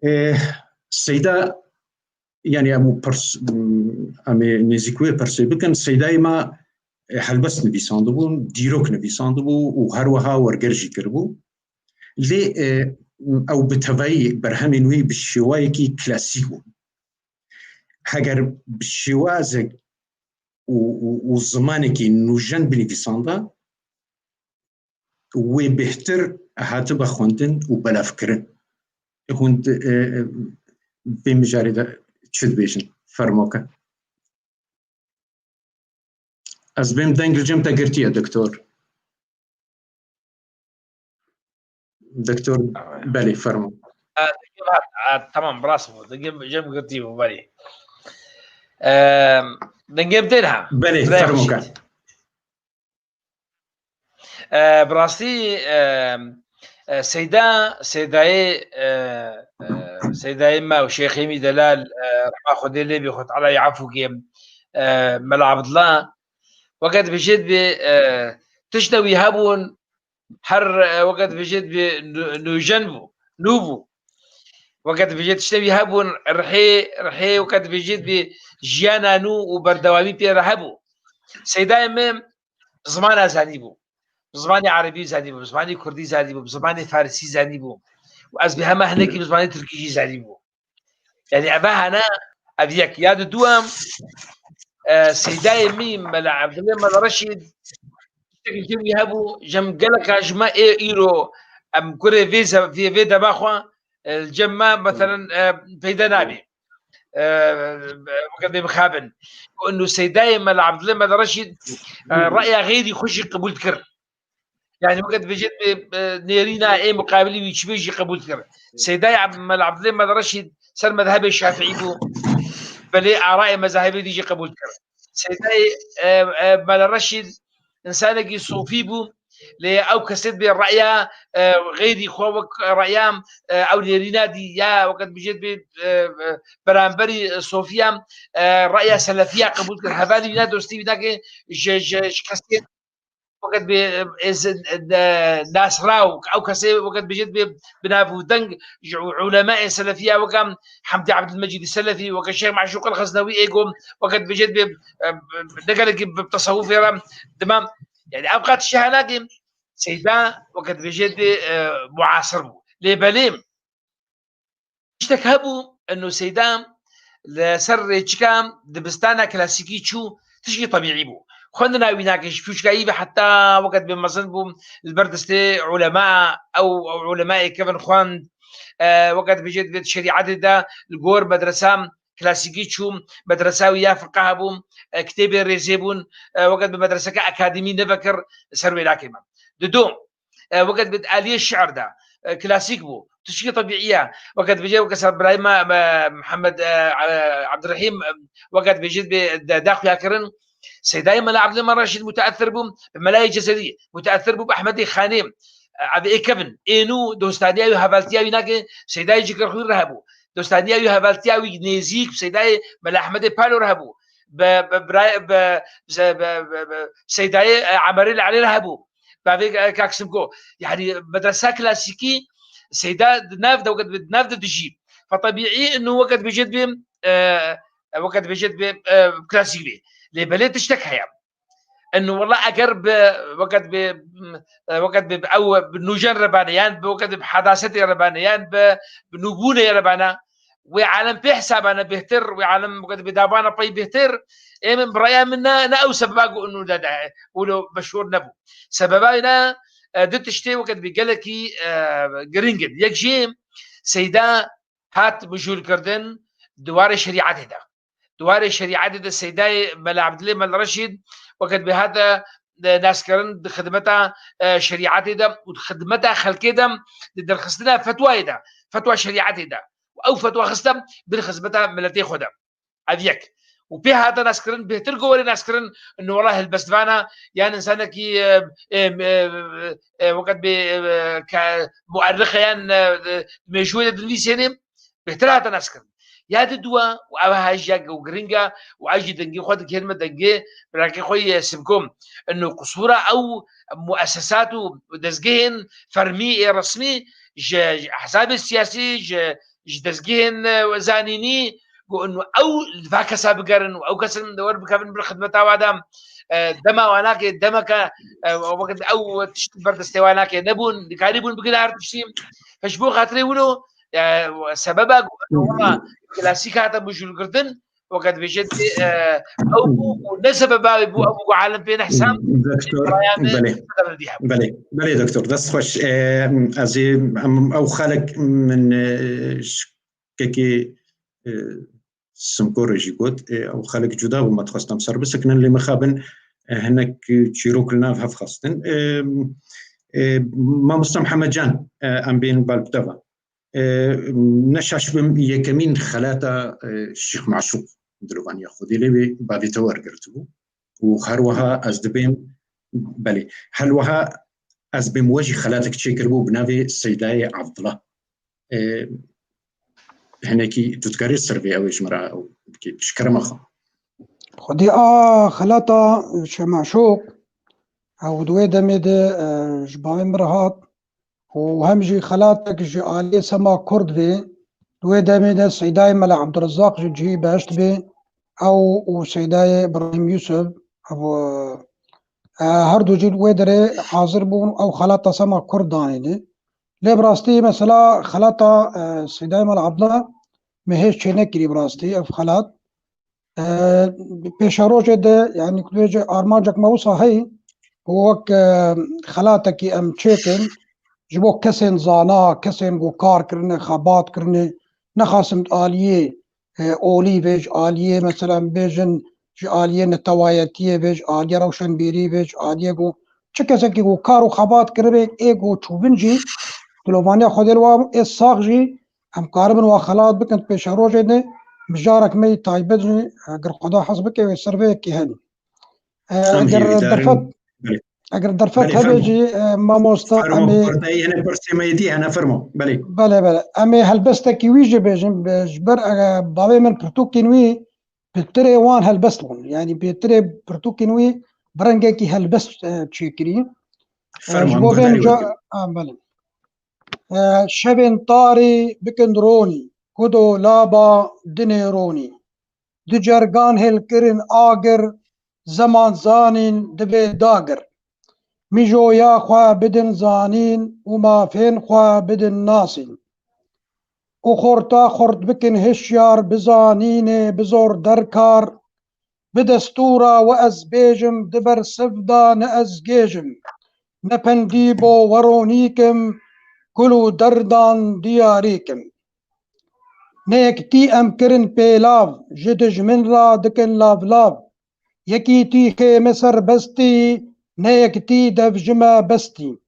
E, Seyda, yanî em û pirs, em ê nêzîk wê pirsê bikin. Seydayê me, e, helbest nivîsandibû, dîrok nivîsandibû û her wiha werger jî kiribû. Lê, e, ew bi tevayî berhemên wî bi şêwayekî klasîk bû. Heger bi şêwazek û, û, û zimanekî nûjen binivîsanda, wê bêhtir hatibe xwendin û belavkirin. Hûn di, e, e, vê mijarê de çi dibêjin? Fermoke. Ez bêm deng li cem te girtiye, doktor. Doktor, belê, fermo. Ha, dengê hat, ha, tamam, rast bû. Dengê cem girtî bû, belê. Em, dengê min tê niha? Belê, fermo ke. E, bi rastî, e, e, Seyda, Seydayê, e, e, Seydayê me û Şêxê mî delal, e, rehma Xwedê lê bê, Xwe Teala yê efû kê, e, Mela Abdullah, weke dibêjê dibê, e, tiştine wî hebûn, her, e, weke dibêjê dibê nû-, nûjen bû, nû bû. Weke dibêjê tiştine wî hebûn, rihê, rihê weke dibêjê dibê jiyana nû û berdewamî pê re hebû. Seydayê me, zimana zanîbû. Bi zimanê erebî zanîbû, bi zimanê kurdî zanîbû, bi zimanê farisî zanîbû. Û ez bi hema hinekî bi zimanê tirkî jî zanîbû. Yanî eve hene, ev yek. Ya di duwem, e, Seydayê mî, Mela Evdilê, Mela Reşîd, tiştekî kêm wî hebû, cem geleka ji me ê îro, em kurê vê ze-, vê, vê dema xwe, e, li cem me, meselen, e, peyde nabê. e, wekî bê mixabin. Ku inu Seydayê Mela Abdulê Mela Reşîd, e, ra'ya xeyrî xwe jî qebûl dikir. Yani wekî dibêjêt bê, e, nêrîna ê muqabilî wî çi bê jî qebûl dikir. Seydayê Ab-, Mela Abdulê Mela Reşîd ser mezhebê Şafîî bû. Belê arayê mezahibê dî jî qebûl dikir. Seydayê, e, e, Mela Reşîd însanekî sofî bû. Lê ew kesê dibê ra'ya, e, xeyrî xwe wek ra'ya, e, ew nêrîna dî ya wekî dibêjêt bê, e, e, beramberî, e, sofiya, e, ra'ya selefiya qebûl dikir. Hevalî wî ne, dostî wî nake ji, ji, ji kesê wekî dibê, e, ez, e, nasraw, ew kesê wekî dibêjêt bê bi nav û deng ji u-, ulema'ê selefiya weke Hemdî Abdulmecîdî Selefî, weke Şêx Meşûq el Xeznewî ê ku wekî dibêjêt bê, e, ne gelekî bi tesewufê re dima, yani ew qat şehanakê Seyda wekî dibêjêt bê, e, muasir bû. Lê belê tiştek hebû, eno Seyda li ser rêçika dibistana klasîkî çû, tişkî tebîî bû. Xwendina wî nake ji pûçkayî ve heta wekî dibê mezin bû, li ber destê ulema, ew, ew ulemayê kevin xwend, e, wekî dibêjêt vê şerîetê de li gor medresa klasîkî çû, medresa wî ya fiqe hebû, e, kitêbê rêzê bûn, e, wekî dibê medreseke akademî nevekir ser wênakê me. Dido, e, wekî dibê aliyê şiir de, e, klasîk bû. Tişkî tebîî ye. Wekî dibêje wekî ser birayê me, me, Mihemed, e, e, Ebdirehîm, e, wekî dibêjêt bê de, de xuya kirin. Seydayê Mela Ebdulê Mela Reşîd muteesir bû bi Melayê Cezerî, muteesir bû bi Ehmedê Xanê. E, ev ê kevin, ê nû dostaniya wî, hevaltiya wî nake Seydayê Cikirxwîn re hebû. Dostaniya wî, hevaltiya wî nêzîk bi Seydayê Mela Ehmedê Palo re hebû. Bi, bi, birayê, bi, bi, bi, bi, bi Seydayê, e, Emerê li Elê re hebû. Bavê, e, Kak Simko. Yani medresa klasîkî Seyda di nav de, wekî di nav de dijî. Fe tebîî inu wekî dibêjêt bê, e, wekî dibêjêt bê, e, klasîk bê. Lê belê tiştek heye. Inu wela eger bi, wekî dibê, e, wekî dibê ew bi nûjen re bane, yan bi wekî dibê bi hedasetê re bane, yan bi, bi nûbûnê re bane, wê alem pê hesabane bêhtir, wê alem wekî dibê dabana pey bêhtir, ê min bi raya min ne, ne ew sebeba ku inu de, de, wilo meşhûr nebû. Sebeba wî ne, e, du tiştê wekî dibê gelekî, e, giring in. Yek jî Seyda hat mijûlkirdin di warê şerîetê de. Di warê şerîetê de Seydayê Mela Ebdilê Mela Reşîd wekî dibê hate, e, naskirin di xidmeta, e, şerîetê de û di xidmeta xelkê de di derxistina fetwayê de, fetwa şerîetê de. Û ew fetwa xiste bin xizmeta miletê xwe de. Ev yek. Û pê hate naskirin, bêhtir ku were naskirin, inu wela helbestvana, yan însanekî, e, e, e, e, wekî dibê, e, ke muerrix e yan, e, e, mêjûyê de dinivîsênê, bêhtir hate naskirin. Ya di dua, û ev ha jî ya ku giring e, û ev jî dengê xwe dikênime dengê birakê xwe yê Simko. Inu qisûra ew muessesat û dezgehên fermî ê resmî ji, ji ehzabê siyasî, ji, ji dezgehên, e, zanînî, ku inu ew li va kesa bigerin û ew kesin de wer bikevin bin xidmeta wa de, e, dema wa nake, demeke, e, wekî ew tişt ber destê wa nake nebûn, dikarîbûn bigire her tiştî. Ji bo xatirê wilo, e, sebeba ku inu wela klasîk hate mijûlkirdin, wekî dibêjêt, e, ew bû û ne sebeba wê bû, ew bû ku alem pê nehsa. Doktor, belê. Belê, belê doktor, dest xweş. E, ez ê, em, ew xalek min, e, şikekê, e, Simko re jî got, e, ew xalek cuda bû, me dixwest em ser bisekinin, lê mixabin, e, hinek çîrok li nav hev xwestin. E, e, Mamosta Mihemed Can, e, em bên bal bi te ve. E, ne şaş bim, yekemîn xelata, e, Şêx Maşûq dilovaniya Xwedê lê bê bavê te wergirtibû. Û her wiha ez dibêm, belê, her wiha ez bêm we jî xelatek çêkiribû bi navê Seydayê Abdullah. E, hinekî tu dikarî ser vê ew ê ji me re ew bikî, ji kerema xwe. Xwedî a xelata Şêx Maşûq, ew di wê demê de, e, ji bavê min re hat. û hem jî xelatek ji aliyê sema Kurd bê. Di wê demê de Seydayê Mela Abdurrezzaq ji cihî behişt bê, ew û Seydayê Îbrahîm Yûsif, ew, e, her du jî li wê derê hazir bûn, ew xelata sema Kurd danîne. Lê bi rastî mesela xelata, e, Seydayê Mela Abdullah me hêj çênekirî bi rastî ev xelat. E, pêşerojê de, yanî ku dibêje armancek me wisa heyî, ku wek, e, xelatekî em çêkin, ji bo kesên zana, kesên ku kar kirine, xebat kirine, nexasim di aliyê e, olî be, ji aliyê, mesela, bêjin, ji aliyê netewayetiyê be, ji aliyê rewşenbîrî be, ji aliyê ku çi kesekî ku kar û xebat kiribe, ê ku çûbin jî, dilovaniya Xwedê li wan ê sax jî, em karibin wan xelat bikin di pêşerojê de, mijarek me yî taybet jî, eger Xweda hez bike, wê ser vê yekê hene. E, Em jî eger hêvîdar in. derfet, Belê. eger derfet Belê, hebe fermo. jî, e, mamosta, Fermo, em ê perdeyê hene, pirsê me yê dî hene, fermo. Belê. Belê, belê. Em ê helbestekî wî jî bêjin, be-, ji ber, e, bavê min pirtûkên wî, pêtirê wan helbest bûn. Yanî pêtirê pirtûkên wî bi rengekî helbest, e, çêkirî. E, Fermo, ji em bo vê guhdarî mica-, wekî. a, belê. E, şevên tarî bikin ronî, ku dolaba dinê ronî. Du cergan hêlkirin agir, zeman zanîn divê dagir. Mîjoya xwe bidin zanîn û mafên xwe bidin nasîn. Û xorta xort bikin hişyar, bi zanînê, bi zor derkar, bi destûra we ez bêjim, di ber siv de ne ez gêjim. Ne pendî bo we ronîkim, kul û derdan diyarîkim. Ne yektî em kirin pêlav, ji dijmin re dikin lav lav. Yekîtî xême serbestî, ne yektî dev ji me bestî.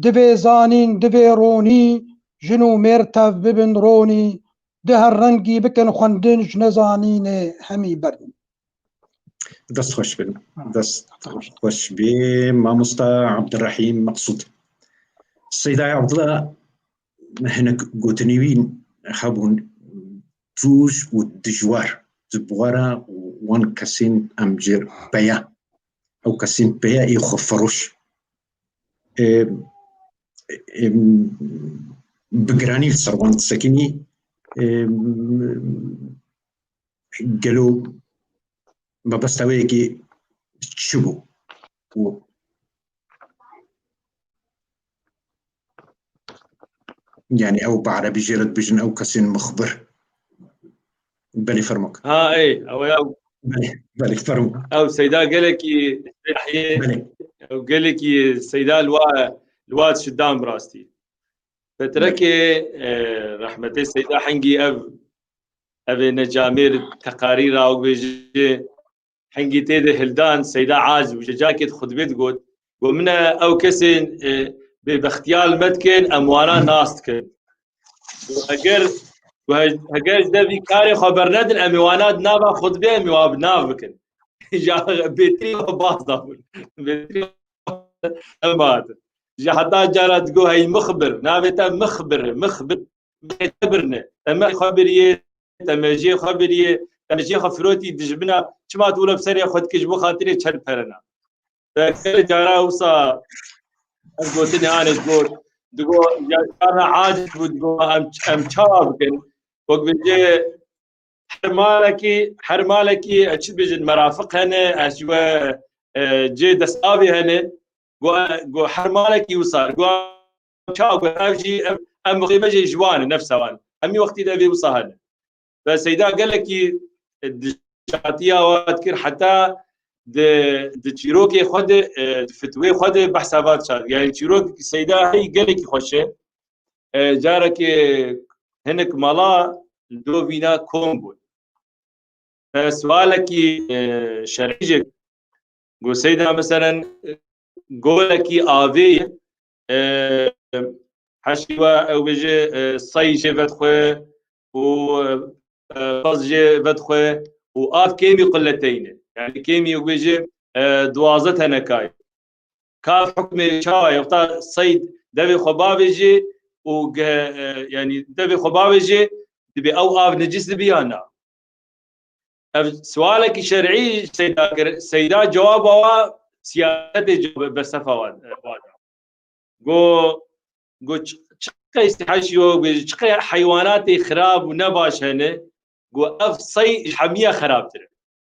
Divê zanîn, divê ronî, jin û mêr tev bibin ronî, di her rengî bikin xwendin ji nezanînê hemî bernî. Dest xweş bin. Dest xweş bê, mamosta Abdurrahîm Meqsûd. Seyda Abdullah, hinek gotinê wî hebûn tûj û dijwar. Ji bo we re û wan kesên em ji peya, ew kesên peya ê xwefiroş. Ê, ê, bi giranî li ser wan disekinî, ê, gelo mebesta wê yekê çi bû? Û yani ew bi erebî jê re dibêjin ew kesên mixbir. Belê fermo. Ha, ey, ew ya. Belê, belê, fermo. Ew Seyda gelekî Yahyê, Belê. ew gelekî Seyda li wa, li wa dişidan bi rastî. Petrekê, e, rehmetê Seyda hingî ev, ev ê ne camêr teqarîra ew bêjê, hingî tê de hildan, Seyda aciz bû, ji cakê di xutbê digot, got, min e ew kesên, e, bêbextiya li me dikin, em wana nas dikin. Got, eger, got, he-, heger ji devî karê xwe bernedin, em ê wana di nava xutbê, em ê wa bi nav bikin. Ja bêtirî xwe baz dabûn. Bêtirî xwe em hatin. Ji heta cara digot, hey mixbir, navê te mixbir e, mixbir. Te birine. Te me xwe biriye, te mejiyê xwe biriye, te mejiyê xwe firotî dijmina. Çima tu wilo bi serê xwe dikî ji bo xatirê çend perena? Te gelê cara wisa ev gotinê anê digot, digot, ya carna aciz bû, digot, em, em çawa bikin? Wek bêje, her malekî, her malekî, e, çi dibêjin, merafiq hene, ez ji we, e, cê destavê hene. Go, go her malekî wisa, go çawa, go ev jî, em, em mixîbe jî ji wan e, nefsa wan. Hemî wextî de vê wisa hene. Ve Seyda gelekî, e, dijatiya wa dikir, heta di, di çîrokê xwe de, e, di fitwê xwe de behsa va dişar. Yani çîrok Seyda hey gelekî xweş e. E, carekê hinek mala li dovîna kom bûn. E, sualekî, e, şerî jê got, Seyda, meselen, golekî avê ye, e, heşî we ew bêje, e, sey jê vedixwe û, e, baz jê vedixwe û av kêmî quleteyne. Yani kêmî ew bêje, e, duwazdeh teneka ye. Ka hukmê çawa ye? Wexta sey devê xwe bavêje û ge-, e, yani devê xwe bavêje, dibê ew av necis dibe ya na? Ev sualekî şer'î Seyda kir. Seyda cewaba wa siyasetê cewab bersefa wa, wa da. Go, go ç-, çi qeysî heşî yo, go çi qey heywanatê xirab û nebaş hene, go ev sey ji hemiya xerabtir e.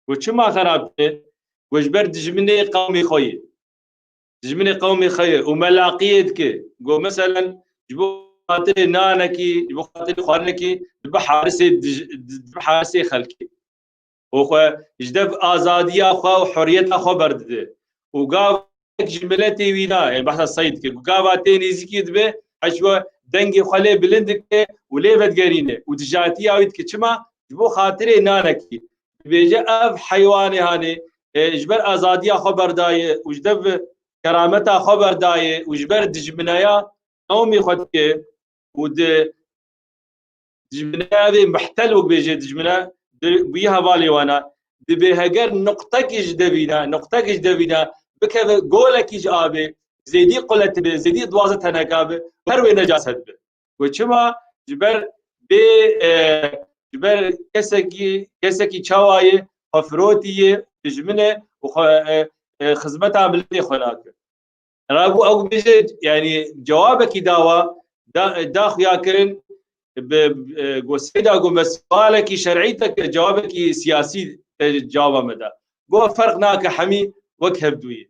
Go çima xerabtir e? Go ji ber dijminê qewmê xwe ye. Dijminê qewmê xwe ye û melaqiyê dike. Go meselen ji bo xatirê nanekî, ji bo xatirê xwarinekî dibe harisê dij-, dibe harisê xelkê. Û xwe ji dev azadiya xwe û huriyeta xwe berdide. Û gavek ji miletê wî na, yani behsa sey dike. Gava tê nêzîkî dibe, heşî we dengê xwe lê bilind dike û lê vedigerîne. Û dijatiya wî dike. Çima? Ji bo xatirê nanekî dibêje ev heywanê hanê, e, ji ber azadiya xwe berdaye û ji dev kerameta xwe berdaye û ji ber dijmineya qewmê xwe dike û di dijmine evê mehtel wek bêje dijmine di, bûyî hevalê wana. Dibê heger nuqtekî ji devî de, nuqtekî ji devî de bikeve golekî ji avê, zêdî qulet be, zêdî duwazdeh teneka be, her wê necaset be. Ku çima? Ji ber bê, e, ji ber kesekî, kesekî çawa ye, xwe firotî ye, dijmin e û xwe, e, e, xizmeta miletê xwe nake. Rabû ew bêje, yanî cewabekî dawa, da, da xuya kirin, bi, e, go Seyda go me sualekî şer'î te kir, cewabekî siyasî te cewaba me da. Go ferq nake, hemî wek hevdû ye.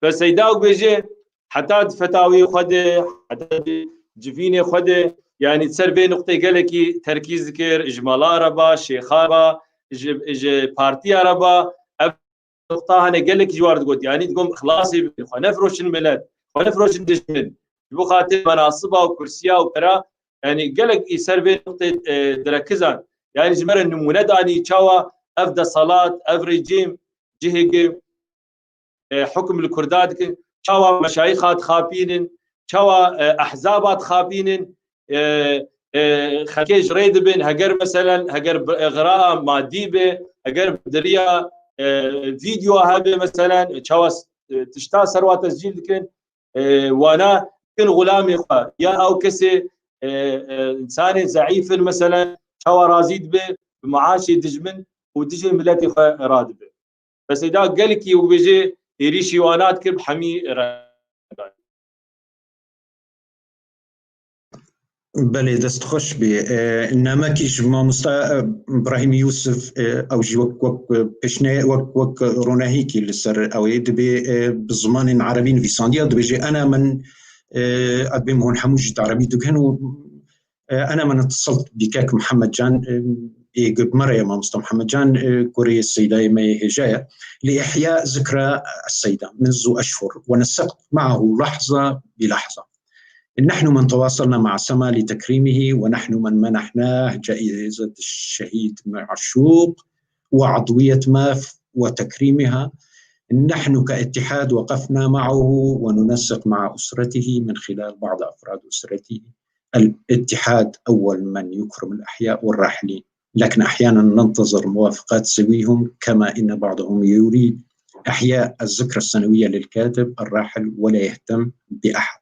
Ve Seyda ew bêje, heta di fetawiyê xwe de, heta di civînê xwe de, yanî ser vê nuqtê gelekî terkîz dikir, ji mala re ba, şêxa re ba, ji, ji partiya re ba, ev nuqta hene gelekî ji war digot. Yanî digot, xilasê bibin, xwe nefiroşin milet, xwe nefiroşin dijmin. Ji bo xatir menasiba û kursiya û pera, yanî gelek î ser vê nuqtê, e, direkizan. Yanî ji me re nimûne danî çawa ev desalat, ev rejîm, cihê e, hukm li Kurda dikin, çawa meşayîxa dixapînin, çawa, e, ehzaba dixapînin, e, e, xelkê ji rê dibin, heger meselen, heger bi, e, xiraa madî be, heger bi diriya, e, vîdyoa hebe meselen, çawa s-, e, tişta ser wa tescîl dikin, e, wana dikin xulamê xwe, ya ew kesê, e, e, însanê zeîf in meselen, çawa razî dibe, bi maaşê dijmin û dijê miletê xwe radibe. Be Seyda gelekî û bêjê êrîşî wana dikir bi hemî re. Belê, dest xweş bê. E, namekî ji mamosta, e, Îbrahîm Yûsif, e, ew jî wek, wek, e, pêşne-, wek, wek ronahîkî li ser ew ê dibê, e, bi zimanên erebî nivîsandiya, dibêje, "Ena min, e, ez dibêm hûn hemû jî di erebî digihin û, e, ena min itisiltu bi kek Mihemed Can, e, ê gi bi me re ye mamosta Mihemed Can, e, kurê Seydayê me yê hêja ye. Li Ihya zikra Seyda min zu eşhur ve nesekt maahu lahza bi lahza. نحن من تواصلنا مع سما لتكريمه، ونحن من منحناه جائزة الشهيد معشوق وعضوية ماف وتكريمها. نحن كاتحاد وقفنا معه وننسق مع أسرته من خلال بعض أفراد أسرته. الاتحاد أول من يكرم الأحياء والراحلين، لكن أحيانًا ننتظر موافقات سويهم، كما إن بعضهم يريد إحياء الذكرى السنوية للكاتب الراحل ولا يهتم بأحد."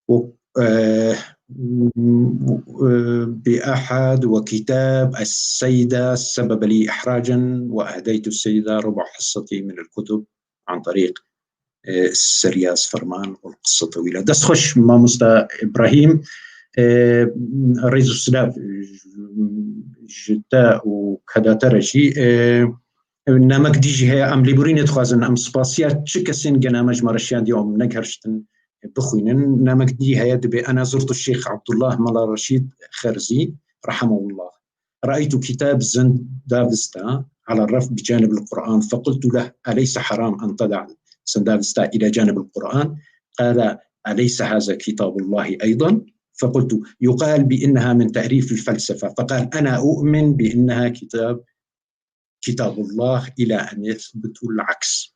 و، آه، م-، آه، بأحد وكتاب السيدة سبب لي إحراجًا، وأهديت السيدة ربع حصتي من الكتب عن طريق، آه، السرياس فرمان والقصة طويلة. دست خوش ماموستا إبراهيم. آه، ريزو سلاف جتا وكداترجي. آه، نامك ديجي هي أم ليبورين يتخوازن أم سباسيا تشكسين جنامج مرشيان ديوم نقهرشتن بخوينن. نامك دي هيا دبي أنا زرت الشيخ عبد الله ملا رشيد خرزي رحمه الله. رأيت كتاب زندافستا على الرف بجانب القرآن، فقلت له: "أليس حرام أن تضع زندافستا إلى جانب القرآن؟" قال: "أليس هذا كتاب الله أيضًا؟" فقلت: "يقال بأنها من تأليف الفلسفة." فقال: "أنا أؤمن بأنها كتاب كتاب الله إلى أن يثبت العكس."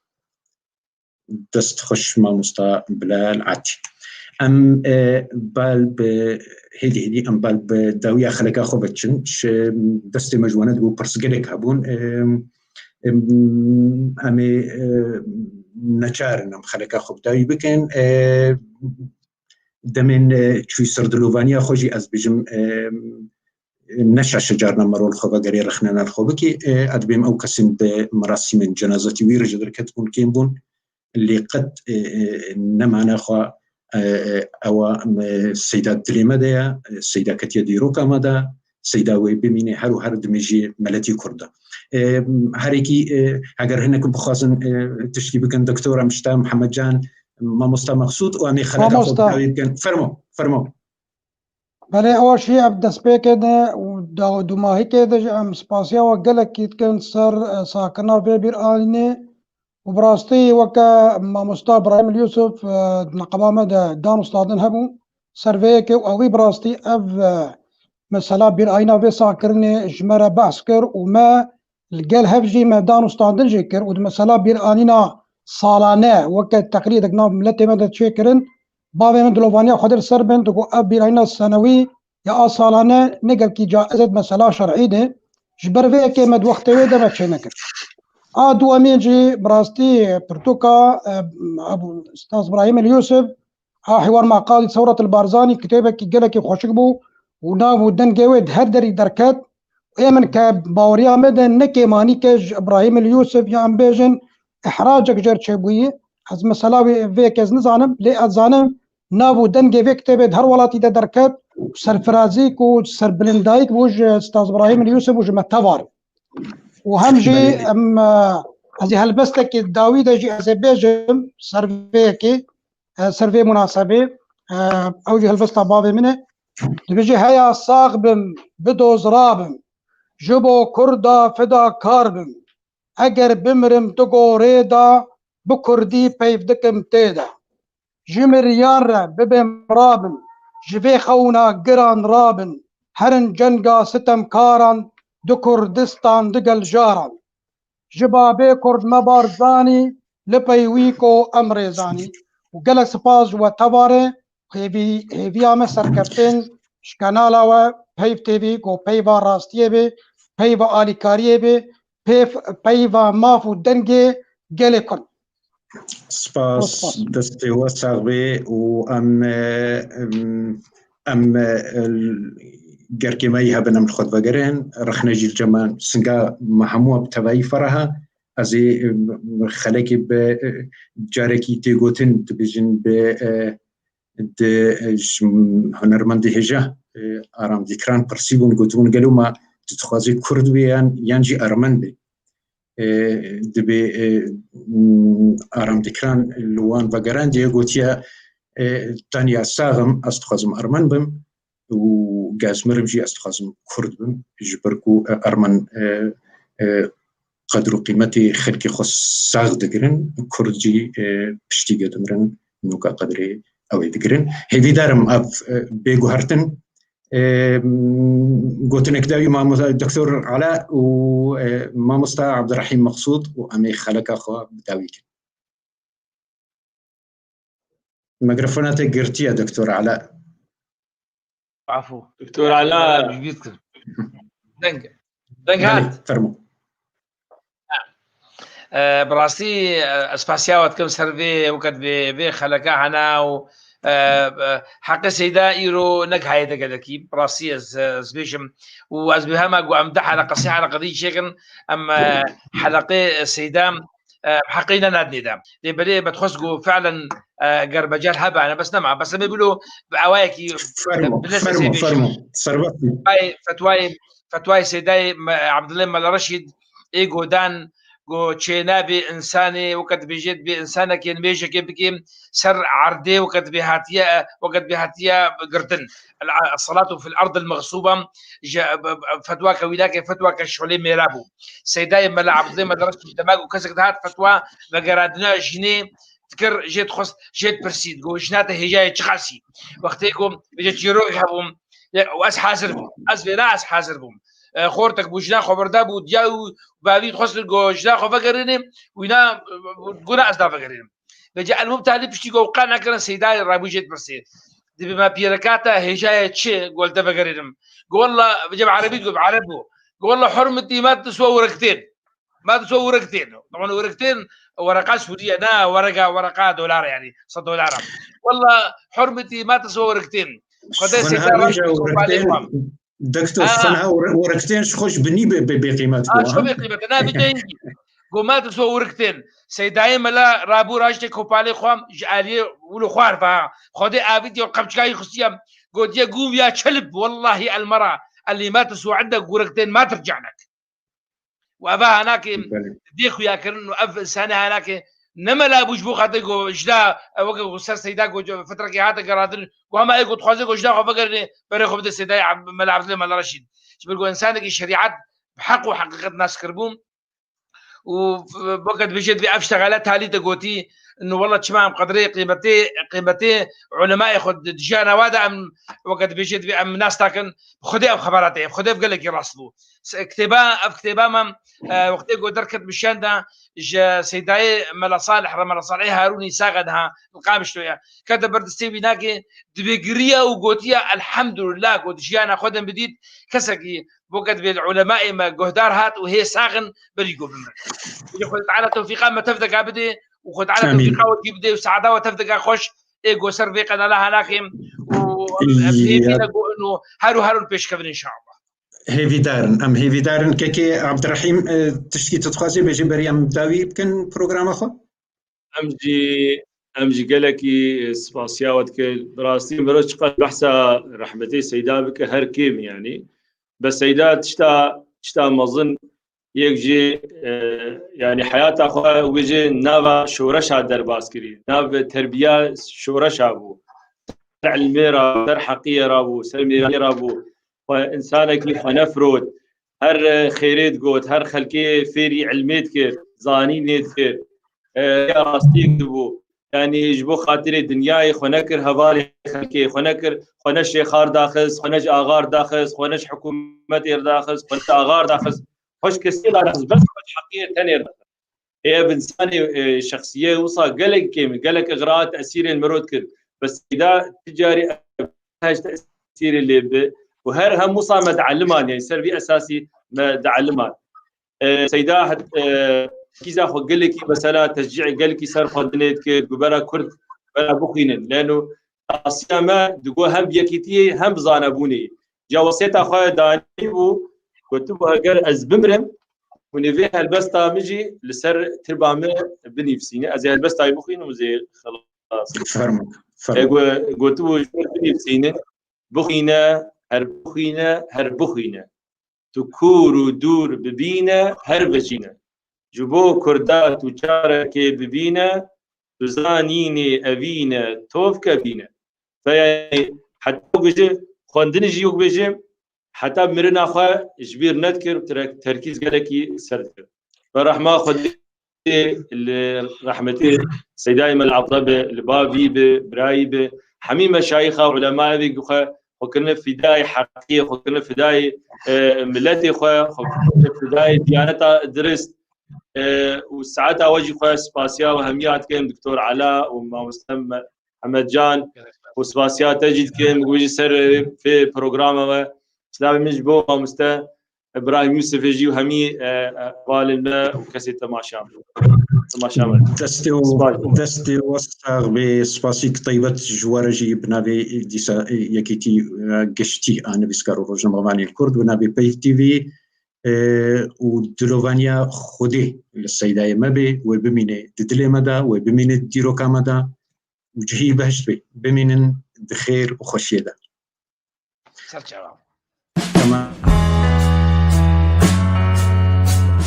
دست خوش ماموستا بلال عتی. ام، اه، بال ب-، هیدی هیدی ام بال ب داویا خلقا خو بچن. ش-، دست مجوانت بو پرسگلک هبون. ام، ام، امی، اه، نچارن ام خلقا خو بداوی بکن. اه، demên, e, çûyî ser dilovaniya xwe jî ez bêjim, e, neşaşe carna merol xwe vegerê rexnena li xwe bikî, e, ez dibêm ew kesên bi merasîmên cenazatî wî re ji derket bûn, kêm bûn. Lê qet, e, e, nemane xwe, e, e, ewa, e, Seyda dilê me de ye, e, Seyda ketiye dîroka me de, Seyda wê bimîne her û her dimêjiyê meletî Kurd de. E, herêkî, e, heger hinek bixwazin, e, tiştî bikin, Doktor Emşta, Mihemed Can, Mamosta Mexsûd û em ê xeleka xwe Mamosta. Dawî bikin. Fermo, fermo. Belê, ew şî ev destpêkê de û da-, dumahîkê de jî em spasiya we gelekî dikin ser, e, sakirina vê bîranînê û bi rastî weke Mamosta Birahîm Yusuf, e, di neqeba me de dan û stadin hebû ser vê yekê û ewî bi rastî ev, e, mesela bîrayîna vê saxkirinê ji me re behs kir û me li gel hev jî me dan û standin jî kir û di mesela bîranîna salane weke teqrîrek nav miletê me de çêkirin, bavê min dilovaniya Xwedê li ser bin, digot ev bîranîna senewî ya a salane ne gelkî caiz e, di mesela şer'î de. Ji ber vê yekê me di wextê wê de me çênekir. A duwemîn jî bi rastî pirtûka, e, Ebû Staz Îbrahîm El Yûsif, a Hiwar ma Qadî Sewret El Barzanî, kitêbekî gelekî xweşik bû û nav û dengê wê di her derî derket. Ê min ke baweriya me de ne kêmanî ke ji Îbrahîm El Yûsif, yan bêjin, ihracek jêr çêbûyî. Ez mesela wê, vê yekê ez nizanim, lê ez zanim nav û dengê vê kitêbê di her welatî de derket û serfirazîk û serbilindayîk bû ji Staz Îbrahîm El Yûsif û ji me tevar. Û hem jî Belê. em, e, ez ê helbestekî dawî de jî ez ê bêjim ser vê yekê, e, ser vê munasebê, e, ew jî helbesta bavê min e. Dibêje, heya sax bim, bidoz rabim, ji bo Kurda fidakar bim. Eger bimirim tu gorê de, bi Kurdî peyv dikim tê de. Ji miriyan re bibêm rabim, ji vê xewna giran rabim, herin cenga sitemkaran, di Kurdistan, di geljaran. Ji babê Kurd me Barzanî, li pey wî ku em rêzanî. Û gelek spas ji we tevarê, hêvî-, hêviya me serkeftin ji kanala we, Peyv T V, ku peyva rastiyê bê, peyva alîkariyê bê, peyv-, peyva maf û dengê gelê Kurd. Spas, Spas. Destê we sax bê û em, e, em, em, e, l-, gerkê me yî hebin em li xwe vegerin. Rexne jî li cem me singa me hemû bi tevayî ferah e. Ez ê, e, xelekê bi, e, carekî tê gotin dibêjin bi, e, di, e, ji hunermendê hêja, e, Aram Dîkran pirsîbûn, gotibûn, gelo ma tu dixwazî Kurd bê yan, yan jî Ermen bê? E, dibê, e, m, Aram Dîkran li wan vegerandiye, gotiye, e, tenya sax im, ez dixwazim Ermen bim û gez mirim jî ez dixwazim Kurd bim, ji ber ku, e, Ermen, e, e, qedr û qîmetê xelkê xwe sax digirin, Kurd jî, e, piştî gedimirin, nûka qedrê ew ê digirin. Hêvîdar im ev, e, bê guhertin. E, gotinek dawî mamosta Doktor Ala û, e, mamosta Abdurrahîm Mexsûd û em ê xeleka xwe bi dawî kin. Mikrofona te girtiye, Doktor Ala. Afû. Doktor Ala. Ji bîr kir. Deng. Deng Belê, hat. Fermo. E, bi rastî, e, ez spasiya we dikim ser vê, weke vê, vê xeleka hene û, e, e, heqê Seyda îro negihayê te gelekî. Bi rastî ez, ez bêjim. Û ez bêhema ku em du heleqe, sê heleqe dî çêkin, em, e, heleqê Seyda, e, heqê ne nadinê de. Lê belê me dixwest ku fi'len, e, ger mecal hebe, ne bes nema. Bes em ê bilo bi awayekî, Fermo, e, bi lezê fermo, bêjim. Fermo. Serbest bî. Fetwayê, fetwayê, fetwayê Seydayê me-, Abdulê Mela Reşîd ê godan, go çênabê insanê, weke dibêje, dibê insanekê nimêjekê bikê ser erdê, weke dibê hatiye, weke dibê hatiye girtin. El-, الصلاة في الأرض المغصوبة, ji, b-, b-, fetwa ke wî nake, fetwa ke şolê mêra bû. Seydayê Mela Abdulê Mela Reşîd dema ku kesek dihat fetwa vegerandina jinê dikir, jê dixwest, jê dipirsî, digot, jina te hêjayê çiqasî? Wextê ku bêje çîrok hebûm, ye, û ez hazir bûm. Ez vêna ez hazir bûm. E, xortek bû, jina xwe birda bû, diya û bavî dixwestin ku jina xwe vegerînim, wîna, e, guna ez navegerînim. Vêce elmûm talî piştî ku ew qet nekirin, Seydayê rabû jê dipirsê. Dibê me pîreka te hêjayê çi, gol te vegerînim. Go wella, vêce bi erebî digot, bi ereb bû. Go wella hurmetî me tu so wurek tên. Ma tu so wurek tên. Taban wurek tên, wereqa Sûriye, ne werega, wereqa dolar yani, sed dolar. Wella hurmetî ma tu so wurek tên. Xwedê Xwena Seyda hemî rast jî wurek tên, xwe. Doktor, Ha. Xwena wurek-, wurek tên ji xwe ji binî bê, bê, bê qîmet Ha, bû, ji xwe ha? Bê qîmet. Na, vêce hingî. Go ma tu so wurek tên. Seydayê Mela rabû raştê kopalê xwe ji aliyê wilo xwar va. Xwedê avît yo qepçikayî xustiye. Gotiye gû viya çelip. Wellahî elmera. Elî ma tu so inde wurek tên ma tircanek. Û eva hanakê Belê. Dê xuya kirin û ev insane hanakê ne mela bû ji bo xatir ku jina, ew weke ku ser Seyda ku fitrekê hate gerandin, ku hema ê ku dixwaze ku jina xwe vegerîne, berê xwe bide Seydayê Ab-, Mela Abdulê Mela Reşîd. Ji ber ku insanekî şerîet bi heq û heqîqet nas kiribû û weke dibêje divê ev ştexele talî te gotî, Ino wela çima em qedrê qîmetê, qîmetê ulemayê xwe di jiyana we de em, weke dibêje, divê em nas nakin, bi Xwedê ev xebera te ye, bi Xwedê ev gelekî rast bû. Se-, kitêba, ev kitêba me, e, wextê ku derket min şenda, ji Seydayê Mela Salih re, Mela Salihê Harûnî Saxe de ha, li Qamişlo ye. Kete ber destê wî nakê, dibê giriya û gotiya, "Elhamdulillah, ku di jiyana xwe de min dît, kesekî bo ke divê li ulemayê me guhdar hat û hê sax in, berî ku bimir." Belê Xwedê Teala tewfîqa me tevdeka bidê û Xwedê Teala Amîn. Tewfîqa we jî bidê û saeta we tevdeka xweş ê ku ser vê qenala hanakêm û em, em hêvî ne ku ino her û her û pêşkevin înşallah. Hêvîdar in, em hêvîdar in. Kekê Abdurrahîm, e, tiştkî tu dixwazî bêjî berî em dawî bikin programa xwe? Em jî, em jî gelekî spasiya we dikin. Bi rastî mirov çiqas behsa rehmetê Seyda bike her kêm, yanî. Be Seyda tişta, tişta mezin yek jî, e, yanî heyata xwe wê jî nava şoreşa derbas kirî. Nav terbiya şoreşa bû. Ser ilmê ra, ser heqiyê ra bû, ser mêranê ra bû. Xwe, însanekî xwe nefirot. Her, e, xêrê digot, her xelkê fêrî ilmê dikir, zanînê dikir. E, ya rastiyek dibû. Yanî ji bo xatirê dinyayê xwe nekir hevalê xelkê, xwe nekir, xwe ne şêxar daxist, xwe ne ji axar daxist, xwe ne ji hikûmetê daxist, xwe ne ji axar daxist, xwe ji kesê daxist, bes xwe ji heqiyê tenê daxist. Ê ev însanê, e, şexsiyê wisa gelek kêm, gelek ixra tesîrên mirov dikir. Bes Seyda ti carî ev hej tesîrê lê bi û her hemû sa me dieliman, yani ser vî esasî me dieliman. E, Seyda het, e, kîza xwe gelekî mesela teşcî gelekî ser xwendinê dikir, ku bera Kurd bera bixwînin. Leno Asiya me digo hem bi yekîtiyê hem bi zanebûnê. Ca wesiyeta xwe danî bû, gotibû, "Heger ez bimrim, hûn ê vê helbesta min jî li ser tirba min binivîsîne." Ez ê helbesta wî bixwînim û zê xilas. Fermo, fermo. E, go-, gotibû, "Ji vir binivîsînin, bixwîne, her bixwîne, her bixwîne. Tu kûr û dûr bibîne, her vecîne. Ji bo Kurda tu çarekê bibîne, tu zanînê evîne, tovke bîne." Fe, yanî heta ku ji xwendinê jî yok bêjim, heta mirina xwe ji bîr nedikir, terk-, terkîz gelekî ser dikir. Ve rehma Xwedê li rehmetê Seydayê Mela Abdullah bi, li bavî bi, birayî bi, hemî meşayîxa ulemayê vê ku xwe, xwe kirine fidayê heqiyê, xwe kirine fidayê, e, miletê xwe, xwe kirine fidayê diyaneta dirist, e, û saeta we jî xwe spasiya we hemiya dikim, Doktor Ela û mamoste Me-, Hemed Can, û spasiya te jî dikim, ku jî ser, e, vê programa we. Silavê min ji bo mamoste Îbrahîm Yûsifê jî û hemî, e, e, hevalên me û kesê temaşa, temaşa me. Destê û, spas. Destê we sax bê, spasî taybet ji we re jî bi navê dîsa, e, yekîtî, e, giştî a nivîskar û rojnamevanên Kurd, bi navê Peyv T V, e, û dilovaniya Xwedê li Seydayê me bê, wê bimîne di dilê me de, wê bimîne di dîroka me de û cihî behişt bê. Bimînin di xêr û xweşiyê de. Ser çavan. Tamam.